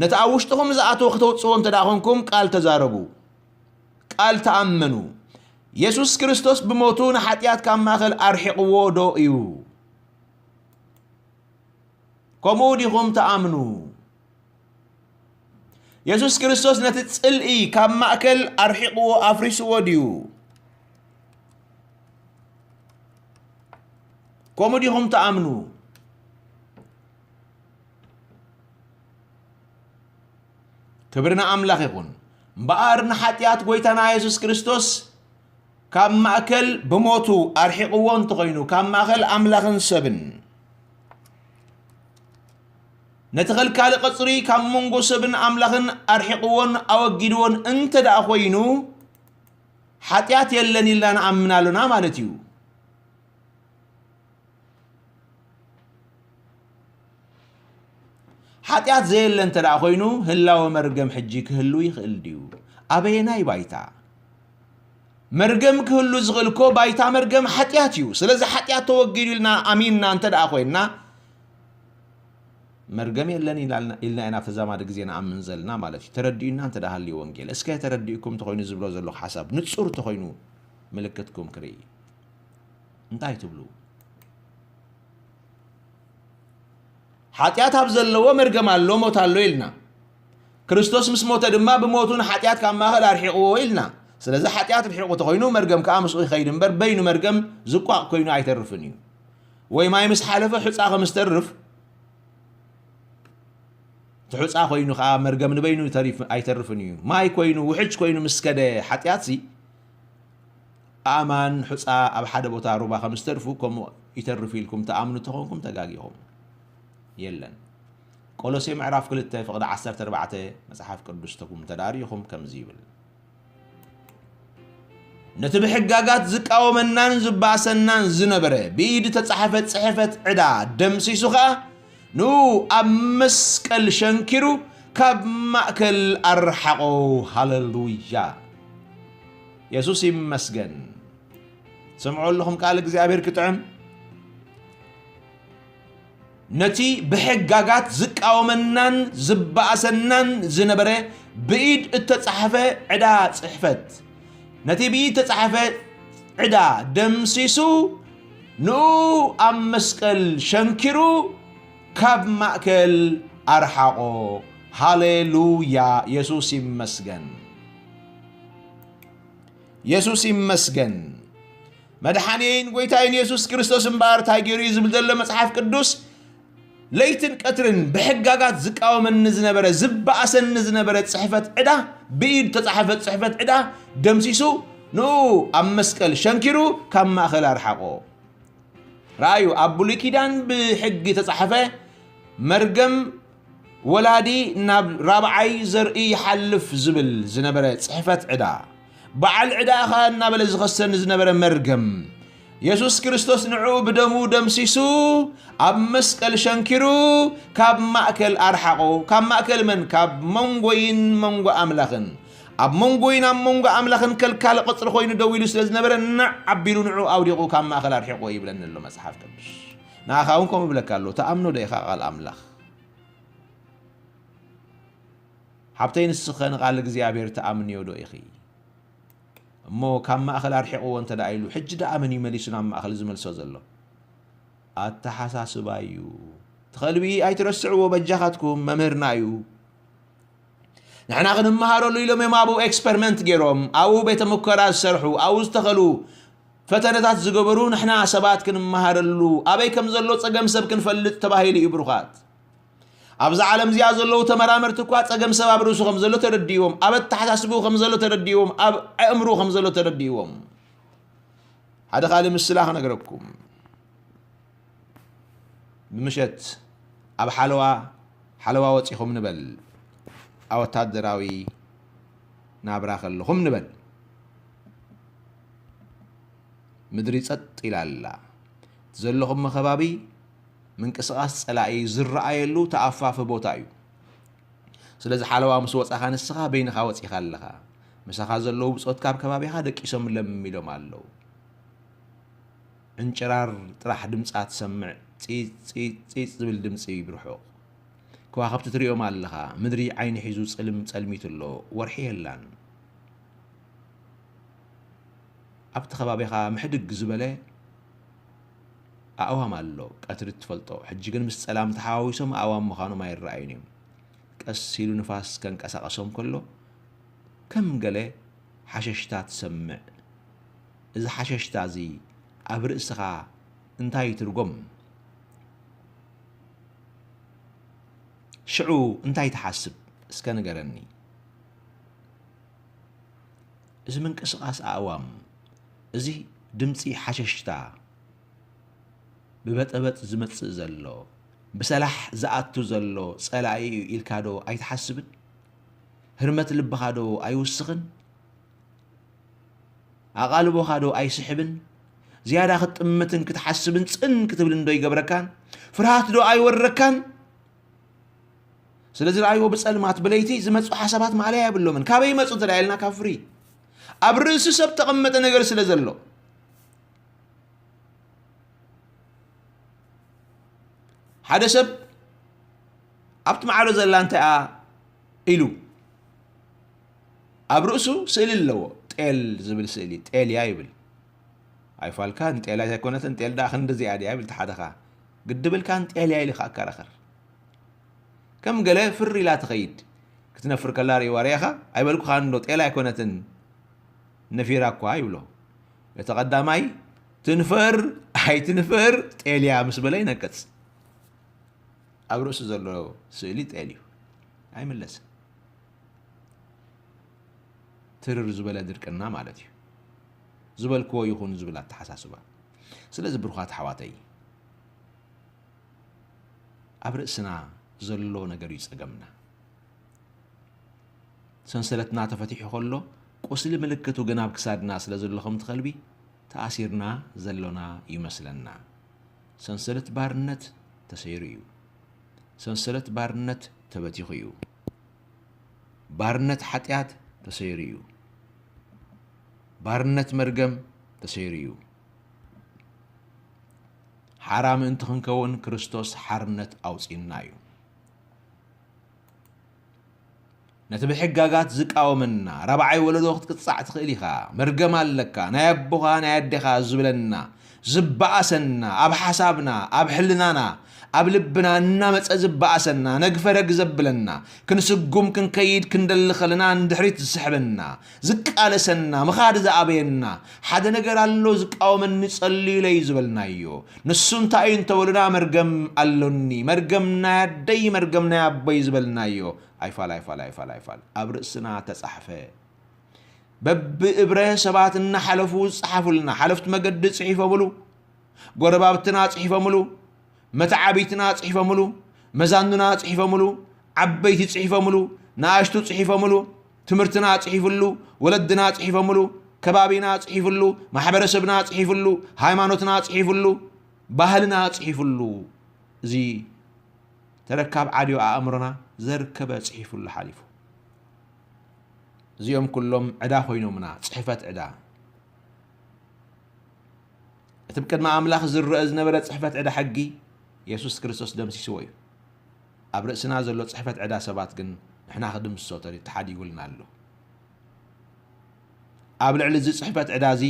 ነቲ ኣብ ውሽጥኹም ዝኣተወ ክተውጽዎ እንተ ደኣ ኾንኩም ቃል ተዛረቡ፣ ቃል ተኣመኑ። የሱስ ክርስቶስ ብሞቱ ንሓጢኣት ካብ ማእከል ኣርሒቕዎ ዶ እዩ? ከምኡ ዲኹም ትኣምኑ? የሱስ ክርስቶስ ነቲ ጽልኢ ካብ ማእከል ኣርሒቕዎ ኣፍሪስዎ ድዩ? ከምኡ ዲኹም ትኣምኑ? ክብሪ ንኣምላኽ ይኹን። እምበኣር ንሓጢኣት ጐይታና የሱስ ክርስቶስ ካብ ማእከል ብሞቱ ኣርሒቕዎ እንተኾይኑ፣ ካብ ማእከል ኣምላኽን ሰብን፣ ነቲ ኸልካሊ ቐጽሪ ካብ መንጎ ሰብን ኣምላኽን ኣርሒቕዎን ኣወጊድዎን እንተ ደኣ ኾይኑ፣ ሓጢኣት የለን ኢልና ንኣምን ኣሎና ማለት እዩ። ሓጢኣት ዘየለ እንተ ደኣ ኾይኑ፣ ህላወ መርገም ሕጂ ክህሉ ይኽእል ድዩ? ኣበየናይ ባይታ? መርገም ክህሉ ዝኽእል እኮ ባይታ መርገም ሓጢኣት እዩ። ስለዚ ሓጢኣት ተወጊዱ ኢልና ኣሚንና እንተ ደኣ ኮይንና፣ መርገም የለን ኢላልና-፣ ኢልና ኢና ኣብ ተዛማዲ ግዜ ንኣምን ዘለና ማለት እዩ። ተረዲኡና እንተ ደኣ ሃልዩ ወንጌል፣ እስከ ተረዲእኩም እንተኾይኑ ዝብሎ ዘለኹ ሓሳብ ንጹር እንተኾይኑ ምልክትኩም ክርኢ። እንታይ ትብሉ? ሓጢኣት ኣብ ዘለዎ መርገም ኣሎ፣ ሞት ኣሎ ኢልና። ክርስቶስ ምስ ሞተ ድማ ብሞቱ ንሓጢኣት ካብ ማእኸል ኣርሒቕዎ ኢልና። ስለዚ ሓጢኣት ርሒቑ ተኾይኑ መርገም ከኣ ምስኡ ይኸይድ እምበር በይኑ መርገም ዝቋቕ ኮይኑ ኣይተርፍን እዩ። ወይ ማይ ምስ ሓለፈ ሑጻ ከም ዝተርፍ፣ እቲ ሑጻ ኮይኑ ከኣ መርገም ንበይኑ ተሪፍ-፣ ኣይተርፍን እዩ። ማይ ኮይኑ፣ ውሕጅ ኮይኑ ምስ ከደ ሓጢኣትሲ፣ ኣእማን ሑጻ ኣብ ሓደ ቦታ ሩባ ከም ዝተርፉ፣ ከምኡ ይተርፍ ኢልኩም ትኣምኑ እንተኾንኩም ተጋጊኹም። የለን። ቆሎሴ ምዕራፍ ክልተ ፍቕዲ ዓሰርተ ኣርባዕተ መጽሓፍ ቅዱስ ተኩም ተዳሪኹም ከምዚ ይብል። ነቲ ብሕጋጋት ዝቃወመናን ዝባእሰናን ዝነበረ ብኢድ ተጻሕፈ ጽሕፈት ዕዳ ደምሲሱ ኸኣ፣ ንኡ ኣብ መስቀል ሸንኪሩ ካብ ማእከል ኣርሓቖ። ሃሌሉያ! የሱስ ይመስገን። ስምዑ ኣለኹም፣ ቃል እግዚኣብሔር ክጥዕም። ነቲ ብሕጋጋት ዝቃወመናን ዝባእሰናን ዝነበረ ብኢድ እተጻሕፈ ዕዳ ጽሕፈት፣ ነቲ ብኢድ እተጻሕፈ ዕዳ ደምሲሱ፣ ንኡ ኣብ መስቀል ሸንኪሩ ካብ ማእከል ኣርሓቖ። ሃሌሉያ! የሱስ ይመስገን። የሱስ ይመስገን። መድሓኒየይን ጐይታየይን የሱስ ክርስቶስ እምበኣር እንታይ ገይሩ እዩ ዝብል ዘሎ መጽሓፍ ቅዱስ? ለይትን ቀትርን ብሕጋጋት ዝቃወመኒ ዝነበረ፣ ዝበኣሰኒ ዝነበረ ጽሕፈት ዕዳ፣ ብኢድ ተጻሕፈት ጽሕፈት ዕዳ ደምሲሱ፣ ንኡ ኣብ መስቀል ሸንኪሩ ካብ ማእከል ኣርሓቖ። ረኣዩ፣ ኣብ ብሉይ ኪዳን ብሕጊ ተጻሕፈ መርገም ወላዲ ናብ ራብዓይ ዘርኢ ይሓልፍ ዝብል ዝነበረ ጽሕፈት ዕዳ፣ በዓል ዕዳ ኢኻ እናበለ ዝኸሰኒ ዝነበረ መርገም፣ የሱስ ክርስቶስ ንዕኡ ብደሙ ደምሲሱ፣ ኣብ መስቀል ሸንኪሩ፣ ካብ ማእከል ኣርሓቖ። ካብ ማእከል መን? ካብ መንጎይን መንጎ ኣምላኽን። ኣብ መንጎይን ኣብ መንጎ ኣምላኽን ከልካሊ ቐጽሪ ኮይኑ ደው ኢሉ ስለ ዝነበረ፣ ንዕ ኣቢሉ ንዕኡ ኣውዲቑ ካብ ማእከል ኣርሒቑዎ ይብለኒ ኣሎ መጽሓፍ ቅዱስ። ንኣኻ እውን ከምኡ ይብለካ ኣሎ። ትኣምኖ ዶ ኢኻ ቃል ኣምላኽ? ሓብተይ፣ ንስኸ ንቓል እግዚኣብሔር ትኣምንዮ ዶ ኢኺ? እሞ ካብ ማእከል ኣርሒቕዎ እንተ ደኣ ኢሉ፣ ሕጂ ደኣ መን እዩ መሊሱ ናብ ማእከል ዝመልሶ ዘሎ? ኣተሓሳስባ እዩ። እቲ ኸልቢ ኣይትረስዕዎ በጃኻትኩም፣ መምህርና እዩ። ንሕና ክንመሃረሉ ኢሎም እዮም ኣብኡ ኤክስፐሪመንት ገይሮም፣ ኣብኡ ቤተ ሙከራ ዝሰርሑ፣ ኣብኡ ዝተኸሉ ፈተነታት ዝገበሩ፣ ንሕና ሰባት ክንመሃረሉ፣ ኣበይ ከም ዘሎ ጸገም ሰብ ክንፈልጥ ተባሂሉ እዩ ብሩኻት። ኣብዛ ዓለም እዚኣ ዘለዉ ተመራመርቲ እኳ ጸገም ሰብ ኣብ ርእሱ ከም ዘሎ ተረዲእዎም፣ ኣብ ኣተሓሳስብኡ ከም ዘሎ ተረዲእዎም፣ ኣብ ኣእምርኡ ከም ዘሎ ተረዲእዎም። ሓደ ካልእ ምስላ ክነግረኩም። ብምሸት ኣብ ሓለዋ፣ ሓለዋ ወጺኹም ንበል። ኣብ ወታደራዊ ናብራ ከለኹም ንበል። ምድሪ ጸጥ ኢላ ኣላ። እቲ ዘለኹሞ ከባቢ ምንቅስቓስ ጸላኢ ዝረኣየሉ ተኣፋፊ ቦታ እዩ። ስለዚ ሓለዋ ምስ ወጻኻ ንስኻ በይንኻ ወጺኻ ኣለኻ። ምሳኻ ዘለዉ ብጾት ካብ ከባቢኻ ደቂሶም ለሚዶም ኣለዉ። ዕንጭራር ጥራሕ ድምጻ ትሰምዕ፣ ጺጽ፣ ጺጽ፣ ጺጽ ዝብል ድምጺ ብርሑቕ። ከዋኽብቲ ትሪኦም ኣለኻ። ምድሪ ዓይኒ ሒዙ ጽልም ጸልሚቱ ኣሎ። ወርሒ የላን። ኣብቲ ከባቢኻ ምሕድግ ዝበለ ኣእዋም ኣሎ። ቀትሪ ትፈልጦ። ሕጂ ግን ምስ ጸላም ተሓዋዊሶም ኣእዋም ምዃኖም ኣይረኣዩን እዮም። ቀስ ኢሉ ንፋስ ከንቀሳቐሶም ከሎ ከም ገለ ሓሸሽታ ትሰምዕ። እዚ ሓሸሽታ እዚ ኣብ ርእስኻ እንታይ ይትርጎም? ሽዑ እንታይ ትሓስብ? እስከ ንገረኒ። እዚ ምንቅስቓስ ኣእዋም፣ እዚ ድምጺ ሓሸሽታ፣ ብበጠበጥ ዝመጽእ ዘሎ፣ ብሰላሕ ዝኣቱ ዘሎ ጸላኢ እዩ ኢልካ ዶ ኣይትሓስብን? ህርመት ልብኻ ዶ ኣይውስኽን? ኣቓልቦኻ ዶ ኣይስሕብን? ዝያዳ ክትጥምትን ክትሓስብን ጽን ክትብልን ዶ ይገብረካን? ፍርሃት ዶ ኣይወረካን? ስለዚ ረኣይዎ፣ ብጸልማት ብለይቲ ዝመጹ ሓሳባት ማእለያ የብሎምን። ካበይ ይመጹ እንተ ደኣ ኢልና፣ ካብ ፍሪ ኣብ ርእሲ ሰብ ተቐመጠ ነገር ስለ ዘሎ። ሓደ ሰብ ኣብቲ ማዕዶ ዘላ እንታይ እያ ኢሉ ኣብ ርእሱ ስእሊ ኣለዎ። ጤል ዝብል ስእሊ፣ ጤልያ ይብል። ኣይፋልካን፣ ጤል ኣይኮነትን፣ ጤል ደኣ ክንድዚኣ ድያ ይብል። እቲ ሓደኻ ግድብልካን ጤልያ ኢሉ ከኣ ከራኸር። ከም ገለ ፍር ኢላ ትኸይድ። ክትነፍር ከላ ርእይዋ፣ ርኢኻ ኣይበልኩኻን ዶ ጤል ኣይኮነትን፣ ነፊራ እኳ ይብሎ። እቲ ቀዳማይ ትንፈር ኣይትንፈር ጤልያ ምስ በለ ይነቅጽ። ኣብ ርእሱ ዘሎ ስእሊ ጤል እዩ። ኣይምለስን። ትርር ዝበለ ድርቅና ማለት እዩ። ዝበልክዎ ይኹን ዝብል ኣተሓሳስባ። ስለዚ ብሩኻት ኣሕዋተይ፣ ኣብ ርእስና ዘሎ ነገር እዩ ጸገምና። ሰንሰለትና ተፈቲሑ ከሎ፣ ቁስሊ ምልክቱ ግን ኣብ ክሳድና ስለ ዘሎ፣ ከምቲ ከልቢ ተኣሲርና ዘሎና ይመስለና። ሰንሰለት ባርነት ተሰይሩ እዩ። ሰንሰለት ባርነት ተበቲኹ እዩ። ባርነት ሓጢኣት ተሰይሩ እዩ። ባርነት መርገም ተሰይሩ እዩ። ሓራ ምእንቲ ክንከውን ክርስቶስ ሓርነት ኣውጺእና እዩ። ነቲ ብሕጋጋት ዝቃወመና ራብዓይ ወለዶ ክትቅጻዕ ትኽእል ኢኻ። መርገም ኣለካ፣ ናይ ኣቦኻ ናይ ኣዴኻ ዝብለና፣ ዝበኣሰና፣ ኣብ ሓሳብና፣ ኣብ ሕልናና፣ ኣብ ልብና እናመጸ ዝበኣሰና፣ ነግፈረግ ዘብለና፣ ክንስጉም ክንከይድ ክንደሊ ከለና ንድሕሪት ዝስሕበና፣ ዝቃለሰና፣ ምኻድ ዝኣበየና፣ ሓደ ነገር ኣሎ ዝቃወመኒ፣ ጸልዩለይ ዝበልናዮ። ንሱ እንታይ እዩ እንተበሉና፣ መርገም ኣሎኒ፣ መርገም ናይ ኣደይ፣ መርገም ናይ ኣቦይ ዝበልናዮ። ኣይፋል፣ ኣይፋል፣ ኣይፋል፣ ኣይፋል። ኣብ ርእስና ተጻሕፈ። በብእብረ ሰባት እናሓለፉ ዝጸሓፉልና፣ ሓለፍቲ መገዲ ጽሒፎምሉ፣ ጎረባብትና ጽሒፎምሉ፣ መተዓቢትና ጽሒፎምሉ፣ መዛኑና ጽሒፎምሉ፣ ዓበይቲ ጽሒፎምሉ፣ ንኣሽቱ ጽሒፎምሉ፣ ትምህርትና ጽሒፍሉ፣ ወለድና ጽሒፎምሉ፣ ከባቢና ጽሒፍሉ፣ ማሕበረሰብና ጽሒፍሉ፣ ሃይማኖትና ጽሒፍሉ፣ ባህልና ጽሒፍሉ። እዚ ተረካብ ዓድዮ ኣእምሮና ዘርከበ ጽሒፍሉ ሓሊፉ። እዚኦም ኩሎም ዕዳ ኮይኖምና፣ ጽሕፈት ዕዳ። እቲ ብቅድሚ ኣምላኽ ዝረአ ዝነበረ ጽሕፈት ዕዳ ሕጊ፣ የሱስ ክርስቶስ ደምሲስዎ እዩ። ኣብ ርእስና ዘሎ ጽሕፈት ዕዳ ሰባት ግን ንሕና ክድምስሶ ተሪ-፣ ተሓዲጉልና ኣሎ። ኣብ ልዕሊ እዚ ጽሕፈት ዕዳ እዚ፣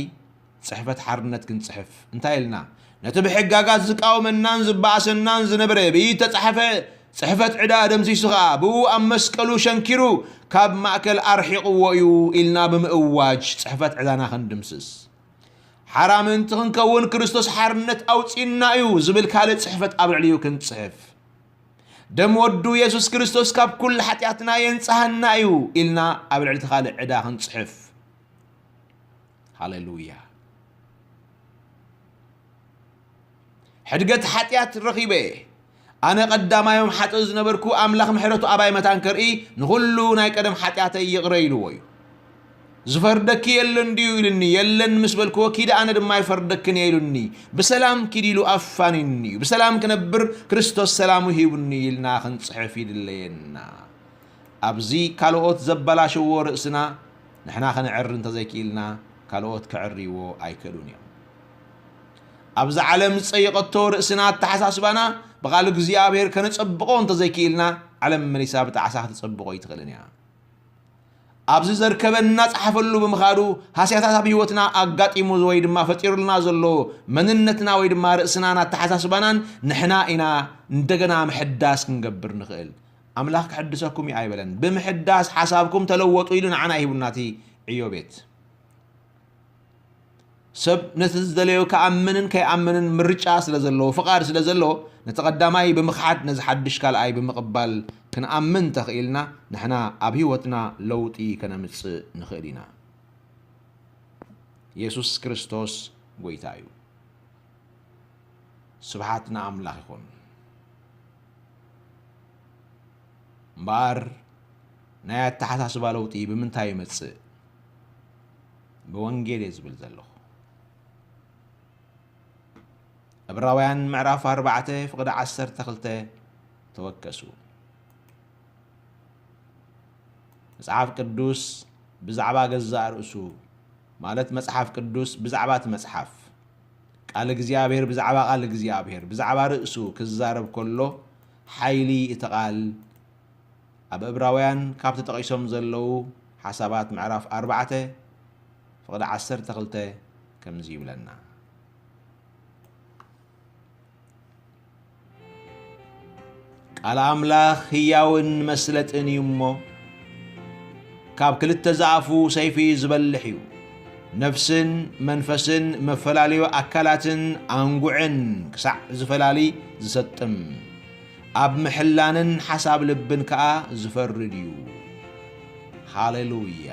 ጽሕፈት ሓርነት ክንጽሕፍ። እንታይ ኢልና? ነቲ ብሕጋጋት ዝቃወመናን ዝበኣሰናን ዝነበረ ብኢድ ተጻሕፈ ጽሕፈት ዕዳ ደምሲሱ ኸኣ፣ ብኡ ኣብ መስቀሉ ሸንኪሩ፣ ካብ ማእከል ኣርሒቕዎ እዩ ኢልና ብምእዋጅ፣ ጽሕፈት ዕዳና ክንድምስስ። ሓራ ምእንቲ ክንከውን ክርስቶስ ሓርነት ኣውጺእና እዩ ዝብል ካልእ ጽሕፈት ኣብ ልዕሊኡ ክንጽሕፍ። ደም ወዱ የሱስ ክርስቶስ ካብ ኩሉ ሓጢኣትና የንጽሃና እዩ ኢልና ኣብ ልዕሊ እቲ ካልእ ዕዳ ክንጽሕፍ። ሃሌሉያ። ሕድገት ሓጢኣት ረኺበ። ኣነ ቀዳማዮም ሓጥእ ዝነበርኩ፣ ኣምላኽ ምሕረቱ ኣባይ መታን ከርኢ፣ ንኹሉ ናይ ቀደም ሓጢኣተይ ይቕረ ኢልዎ እዩ። ዝፈርደኪ የለን ድዩ ኢሉኒ። የለን ምስ በልክዎ፣ ኪዲ ኣነ ድማ ኣይፈርደክን እየ ኢሉኒ። ብሰላም ኪዲ ኢሉ ኣፋኒኒ እዩ። ብሰላም ክነብር ክርስቶስ ሰላሙ ሂቡኒ ኢልና ክንጽሕፍ ይድለየና። ኣብዚ ካልኦት ዘበላሸዎ ርእስና ንሕና ከነዕሪ እንተዘይክኢልና፣ ካልኦት ከዕርይዎ ኣይክእሉን እዮም። ኣብዚ ዓለም ዝጸየቐቶ ርእስና፣ ኣተሓሳስባና ብቓል እግዚኣብሔር ከነጸብቖ እንተዘይክኢልና፣ ዓለም መሊሳ ብጣዕሳ ክትጸብቖ ኣይትኽእልን እያ። ኣብዚ ዘርከበ እናጸሓፈሉ ብምኻዱ፣ ሃስያታት ኣብ ህይወትና ኣጋጢሙ ወይ ድማ ፈጢሩልና ዘሎ መንነትና ወይ ድማ ርእስናን ኣተሓሳስባናን ንሕና ኢና እንደገና ምሕዳስ ክንገብር ንኽእል። ኣምላኽ ክሕድሰኩም እዩ ኣይበለን። ብምሕዳስ ሓሳብኩም ተለወጡ ኢሉ ንዓና ሂቡና እቲ ዕዮ ቤት። ሰብ ነቲ ዝደለዮ ክኣምንን ከይኣምንን ምርጫ ስለ ዘለዎ፣ ፍቓድ ስለ ዘለዎ፣ ነቲ ቀዳማይ ብምኽሓድ ነዚ ሓድሽ ካልኣይ ብምቕባል ክንኣምን ተኽኢልና፣ ንሕና ኣብ ህይወትና ለውጢ ከነምጽእ ንኽእል ኢና። የሱስ ክርስቶስ ጐይታ እዩ። ስብሓት ንኣምላኽ ይኹን። እምበኣር ናይ ኣተሓሳስባ ለውጢ ብምንታይ ይመጽእ? ብወንጌል እየ ዝብል ዘለኹ። ዕብራውያን ምዕራፍ ኣርባዕተ ፍቕዲ ዓሰርተ ክልተ ተወከሱ። መጽሓፍ ቅዱስ ብዛዕባ ገዛእ ርእሱ፣ ማለት መጽሓፍ ቅዱስ ብዛዕባ እቲ መጽሓፍ፣ ቃል እግዚኣብሔር ብዛዕባ ቃል እግዚኣብሔር፣ ብዛዕባ ርእሱ ክዛረብ ከሎ፣ ሓይሊ እቲ ቃል ኣብ ዕብራውያን ካብ ተጠቒሶም ዘለዉ ሓሳባት ምዕራፍ ኣርባዕተ ፍቕዲ ዓሰርተ ክልተ ከምዚ ይብለና። ቃል ኣምላኽ ህያውን መስለጥን እዩ እሞ፣ ካብ ክልተ ዝኣፉ ሰይፊ ዝበልሕ እዩ። ነፍስን መንፈስን መፈላለዩ ኣካላትን ኣንጉዕን ክሳዕ ዝፈላሊ ዝሰጥም፣ ኣብ ምሕላንን ሓሳብ ልብን ከኣ ዝፈርድ እዩ። ሃሌሉያ!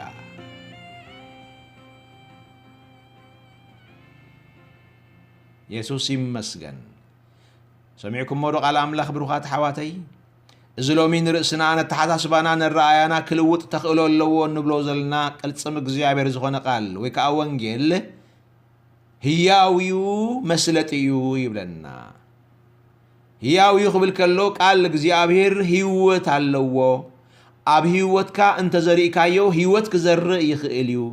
የሱስ ይመስገን። ሰሚዕኩሞ ዶ ቃል ኣምላኽ ብሩኻት ኣሕዋተይ? እዚ ሎሚ ንርእስና፣ ነተሓሳስባና፣ ነረኣያና ክልውጥ ተኽእሎ ኣለዎ እንብሎ ዘለና ቅልጽም እግዚኣብሔር ዝኾነ ቃል ወይ ከኣ ወንጌል ህያው እዩ፣ መስለጢ እዩ ይብለና። ህያው እዩ ክብል ከሎ ቃል እግዚኣብሔር ህይወት ኣለዎ። ኣብ ህይወትካ እንተዘሪእካዮ ህይወት ክዘርእ ይኽእል እዩ።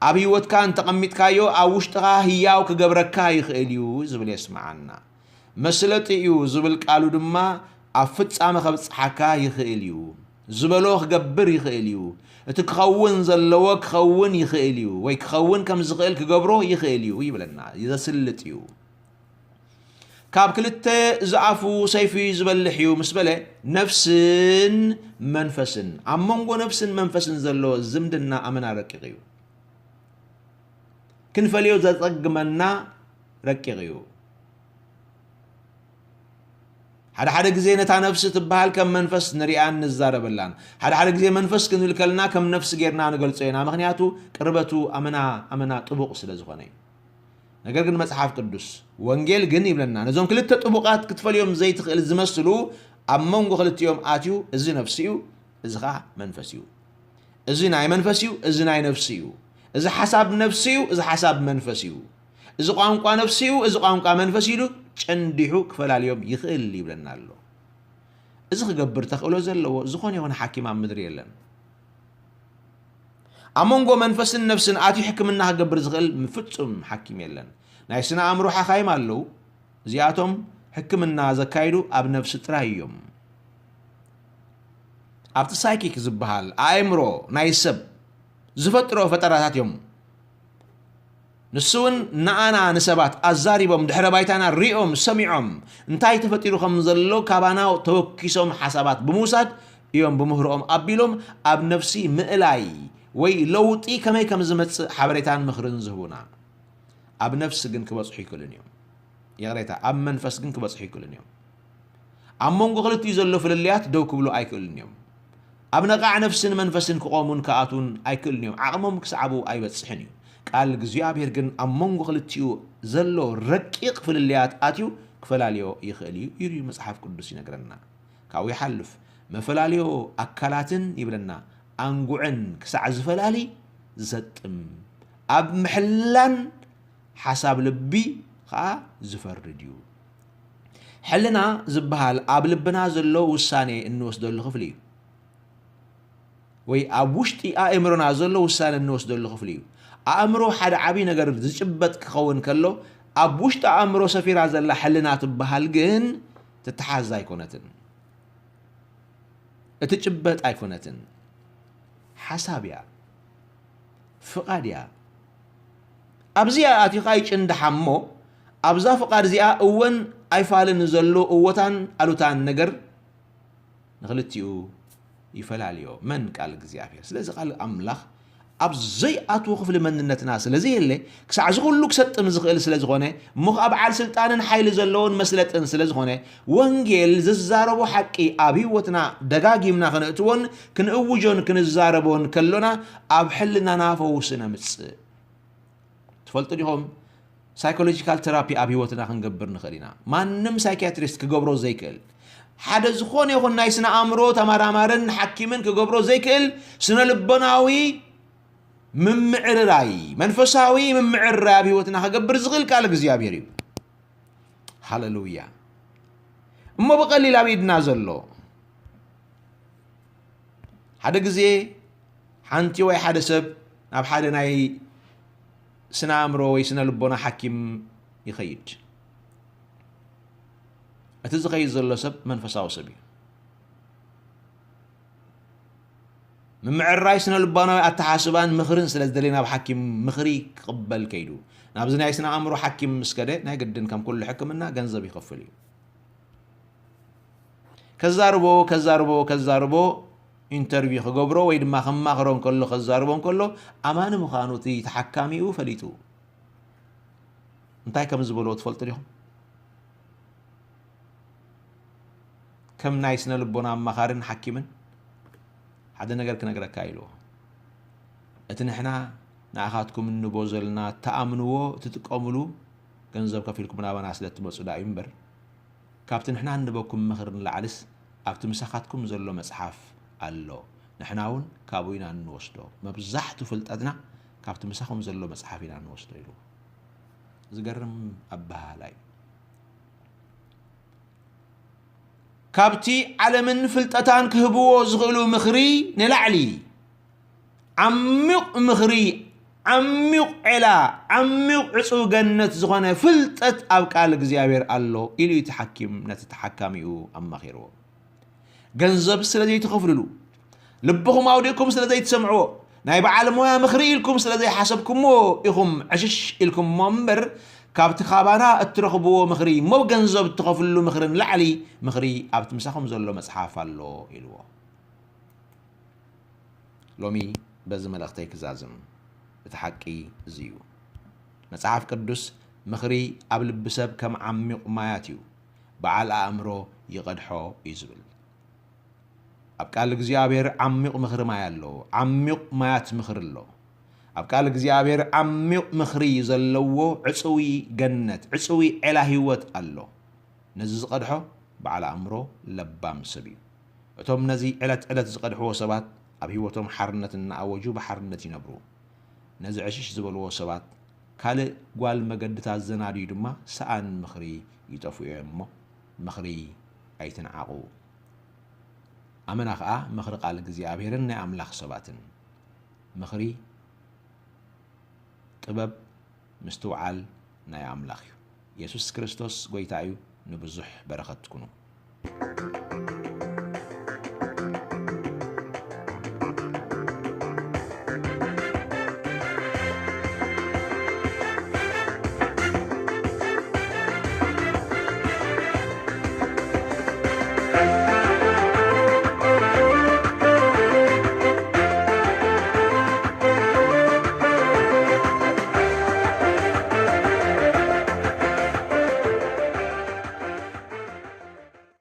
ኣብ ህይወትካ እንተቐሚጥካዮ ኣብ ውሽጥኻ ህያው ክገብረካ ይኽእል እዩ ዝብል የስምዓና። መስለጢ እዩ ዝብል ቃሉ ድማ ኣብ ፍጻመ ከብጽሓካ ይኽእል እዩ። ዝበሎ ክገብር ይኽእል እዩ። እቲ ክኸውን ዘለዎ ክኸውን ይኽእል እዩ፣ ወይ ክኸውን ከም ዝኽእል ክገብሮ ይኽእል እዩ ይብለና። ዘስልጥ እዩ። ካብ ክልተ ዝኣፉ ሰይፊ ዝበልሕ እዩ ምስ በለ፣ ነፍስን መንፈስን፣ ኣብ መንጎ ነፍስን መንፈስን ዘሎ ዝምድና ኣመና ረቂቕ እዩ። ክንፈልዮ ዘጸግመና ረቂቕ እዩ። ሓደ ሓደ ግዜ ነታ ነፍሲ ትበሃል ከም መንፈስ ንሪኣን ንዛረበላን። ሓደ ሓደ ግዜ መንፈስ ክንብል ከለና ከም ነፍሲ ጌርና ንገልጾ ኢና። ምኽንያቱ ቅርበቱ ኣመና፣ ኣመና ጥቡቕ ስለ ዝኾነ እዩ። ነገር ግን መጽሓፍ ቅዱስ፣ ወንጌል ግን ይብለና፣ ነዞም ክልተ ጥቡቓት ክትፈልዮም ዘይትኽእል ዝመስሉ ኣብ መንጎ ክልቲኦም ኣትዩ፣ እዚ ነፍሲ እዩ፣ እዚ ኸኣ መንፈስ እዩ። እዚ ናይ መንፈስ እዩ፣ እዚ ናይ ነፍሲ እዩ። እዚ ሓሳብ ነፍሲ እዩ፣ እዚ ሓሳብ መንፈስ እዩ። እዚ ቋንቋ ነፍሲ እዩ፣ እዚ ቋንቋ መንፈስ እዩ ኢሉ ጨንዲሑ ክፈላልዮም ይኽእል ይብለና ኣሎ። እዚ ክገብር ተኽእሎ ዘለዎ ዝኾነ ይኹን ሓኪም ኣብ ምድሪ የለን። ኣብ መንጎ መንፈስን ነፍስን ኣትዩ ሕክምና ክገብር ዝኽእል ፍጹም ሓኪም የለን። ናይ ስነ ኣእምሮ ሓኻይም ኣለዉ። እዚኣቶም ሕክምና ዘካይዱ ኣብ ነፍሲ ጥራይ እዮም። ኣብቲ ሳይኪክ ዝበሃል ኣእምሮ ናይ ሰብ ዝፈጥሮ ፈጠራታት እዮም። ንሱ እውን ንኣና ንሰባት ኣዛሪቦም፣ ድሕረ ባይታና ሪኦም፣ ሰሚዖም፣ እንታይ ተፈጢሩ ከም ዘሎ ካባና ተወኪሶም ሓሳባት ብምውሳድ እዮም ብምህሮኦም ኣቢሎም ኣብ ነፍሲ ምእላይ ወይ ለውጢ ከመይ ከም ዝመጽእ ሓበሬታን ምኽርን ዝህቡና። ኣብ ነፍሲ ግን ክበጽሑ ይክእሉን እዮም። ይቕሬታ፣ ኣብ መንፈስ ግን ክበጽሑ ይክእሉን እዮም። ኣብ መንጎ ክልቲኡ ዘሎ ፍልልያት ደው ክብሉ ኣይክእሉን እዮም። ኣብ ነቓዕ ነፍስን መንፈስን ክቖሙን ክኣትዉን ኣይክእሉን እዮም። ዓቕሞም ክሰዕቡ ኣይበጽሕን እዩ። ቃል እግዚኣብሔር ግን ኣብ መንጎ ክልቲኡ ዘሎ ረቂቕ ፍልልያት ኣትዩ ክፈላልዮ ይኽእል እዩ ኢሉ መጽሓፍ ቅዱስ ይነግረና። ካብኡ ይሓልፍ፣ መፈላልዮ ኣካላትን ይብለና፣ ኣንጉዕን ክሳዕ ዝፈላሊ ዝሰጥም፣ ኣብ ምሕላን ሓሳብ ልቢ ኸኣ ዝፈርድ እዩ። ሕልና ዝበሃል ኣብ ልብና ዘሎ ውሳኔ እንወስደሉ ክፍሊ እዩ። ወይ ኣብ ውሽጢ ኣእምሮና ዘሎ ውሳነ እንወስደሉ ክፍሊ እዩ። ኣእምሮ ሓደ ዓብዪ ነገር ዝጭበጥ ክኸውን ከሎ፣ ኣብ ውሽጢ ኣእምሮ ሰፊራ ዘላ ሕልና ትበሃል ግን ትተሓዝ ኣይኮነትን። እትጭበጥ ኣይኮነትን። ሓሳብ እያ፣ ፍቓድ እያ። ኣብዚኣ ኣቲኻ ይጭንድሓ እሞ፣ ኣብዛ ፍቓድ እዚኣ እወን ኣይፋልን ዘሎ እወታን ኣሉታን ነገር ንኽልቲኡ ይፈላልዮ። መን ቃል እግዚኣብሔር? ስለዚ ቃል ኣምላኽ ኣብ ዘይኣትዎ ክፍሊ መንነትና ስለ ዘየለ፣ ክሳዕ እዚ ኩሉ ክሰጥም ዝኽእል ስለ ዝኾነ፣ እሞ ከኣ በዓል ስልጣንን ሓይሊ ዘለዎን መስለጥን ስለ ዝኾነ፣ ወንጌል ዝዛረቦ ሓቂ ኣብ ህይወትና ደጋጊምና ክንእትዎን ክንእውጆን ክንዛረቦን ከሎና፣ ኣብ ሕልናና ፈውሲ ነምጽእ። ትፈልጡ ዲኹም? ሳይኮሎጂካል ቴራፒ ኣብ ህይወትና ክንገብር ንኽእል ኢና። ማንም ሳይኪያትሪስት ክገብሮ ዘይክእል፣ ሓደ ዝኾነ ይኹን ናይ ስነ ኣእምሮ ተመራማርን ሓኪምን ክገብሮ ዘይክእል ስነ ልቦናዊ ምምዕርራይ፣ መንፈሳዊ ምምዕርራይ ኣብ ህይወትና ክገብር ዝኽእል ቃል እግዚኣብሔር እዩ። ሃሌሉያ። እሞ ብቐሊል ኣብ ኢድና ዘሎ፣ ሓደ ግዜ ሓንቲ ወይ ሓደ ሰብ ናብ ሓደ ናይ ስነ ኣእምሮ ወይ ስነ ልቦና ሓኪም ይኸይድ። እቲ ዝኸይድ ዘሎ ሰብ መንፈሳዊ ሰብ እዩ። ምምዕራይ ስነ ልቦናዊ ኣተሓስባን ምኽርን ስለ ዝደለየ ናብ ሓኪም ምኽሪ ክቕበል ከይዱ። ናብዚ ናይ ስነ ኣእምሮ ሓኪም ምስ ከደ ናይ ግድን ከም ኩሉ ሕክምና ገንዘብ ይኸፍል እዩ። ከዛርቦ፣ ከዛርቦ፣ ከዛርቦ፣ ኢንተርቪው ክገብሮ ወይ ድማ ከማኽሮ እንከሎ፣ ከዛርቦ እንከሎ ኣማኒ ምዃኑ እቲ ተሓካሚኡ ፈሊጡ። እንታይ ከም ዝበልዎ ትፈልጡ ዲኹም? ከም ናይ ስነ ልቦና ኣማኻርን ሓኪምን ሓደ ነገር ክነግረካ ኢልዎ። እቲ ንሕና ንኣኻትኩም እንቦ ዘለና እትኣምንዎ እትጥቀምሉ ገንዘብ ከፊልኩም ናባና ስለ እትመጹ ደኣ እዩ እምበር፣ ካብቲ ንሕና እንበኩም ምኽሪ ንላዕልስ ኣብቲ ምሳኻትኩም ዘሎ መጽሓፍ ኣሎ። ንሕና እውን ካብኡ ኢና እንወስዶ። መብዛሕቱ ፍልጠትና ካብቲ ምሳኹም ዘሎ መጽሓፍ ኢና እንወስዶ ኢልዎ። ዝገርም ኣበሃህላ እዩ። ካብቲ ዓለምን ፍልጠታን ክህብዎ ዝኽእሉ ምኽሪ ንላዕሊ ዓሚቕ ምኽሪ፣ ዓሚቕ ዔላ፣ ዓሚቕ ዕጹው ገነት ዝኾነ ፍልጠት ኣብ ቃል እግዚኣብሔር ኣሎ ኢሉ እዩ እቲ ሓኪም ነቲ ተሓካሚኡ ኣማኺርዎ። ገንዘብ ስለ ዘይትኸፍልሉ፣ ልብኹም ኣውዲቕኩም ስለ ዘይትሰምዕዎ፣ ናይ በዓል ሞያ ምኽሪ ኢልኩም ስለ ዘይሓሰብኩምዎ ኢኹም ዕሽሽ ኢልኩምዎ እምበር፣ ካብቲ ካባና እትረኽብዎ ምኽሪ እሞ ገንዘብ እትኸፍልሉ ምኽሪ ንላዕሊ ምኽሪ ኣብቲ ምሳኹም ዘሎ መጽሓፍ ኣሎ ኢልዎ። ሎሚ በዚ መልእኽተይ ክዛዝም፣ እቲ ሓቂ እዚ እዩ። መጽሓፍ ቅዱስ ምኽሪ ኣብ ልቢ ሰብ ከም ዓሚቕ ማያት እዩ፣ በዓል ኣእምሮ ይቐድሖ እዩ ዝብል። ኣብ ቃል እግዚኣብሔር ዓሚቕ ምኽሪ ማይ ኣሎ፣ ዓሚቕ ማያት ምኽሪ ኣሎ። ኣብ ቃል እግዚኣብሔር ዓሚቕ ምኽሪ ዘለዎ ዕጽዊ ገነት፣ ዕጽዊ ዔላ ህይወት ኣሎ። ነዚ ዝቐድሖ በዓል ኣእምሮ ለባም ሰብ እዩ። እቶም ነዚ ዕለት ዕለት ዝቐድሕዎ ሰባት ኣብ ህይወቶም ሓርነት እናኣወጁ ብሓርነት ይነብሩ። ነዚ ዕሽሽ ዝበልዎ ሰባት ካልእ ጓል መገድታት ዘናድዩ ድማ ሰኣን ምኽሪ ይጠፍኡ እዮም እሞ ምኽሪ ኣይትንዓቑ። ኣመና ኸኣ ምኽሪ ቃል እግዚኣብሔርን ናይ ኣምላኽ ሰባትን። ምኽሪ ጥበብ ምስትውዓል ናይ ኣምላኽ እዩ። የሱስ ክርስቶስ ጐይታ እዩ። ንብዙሕ በረኸት ኩኑ።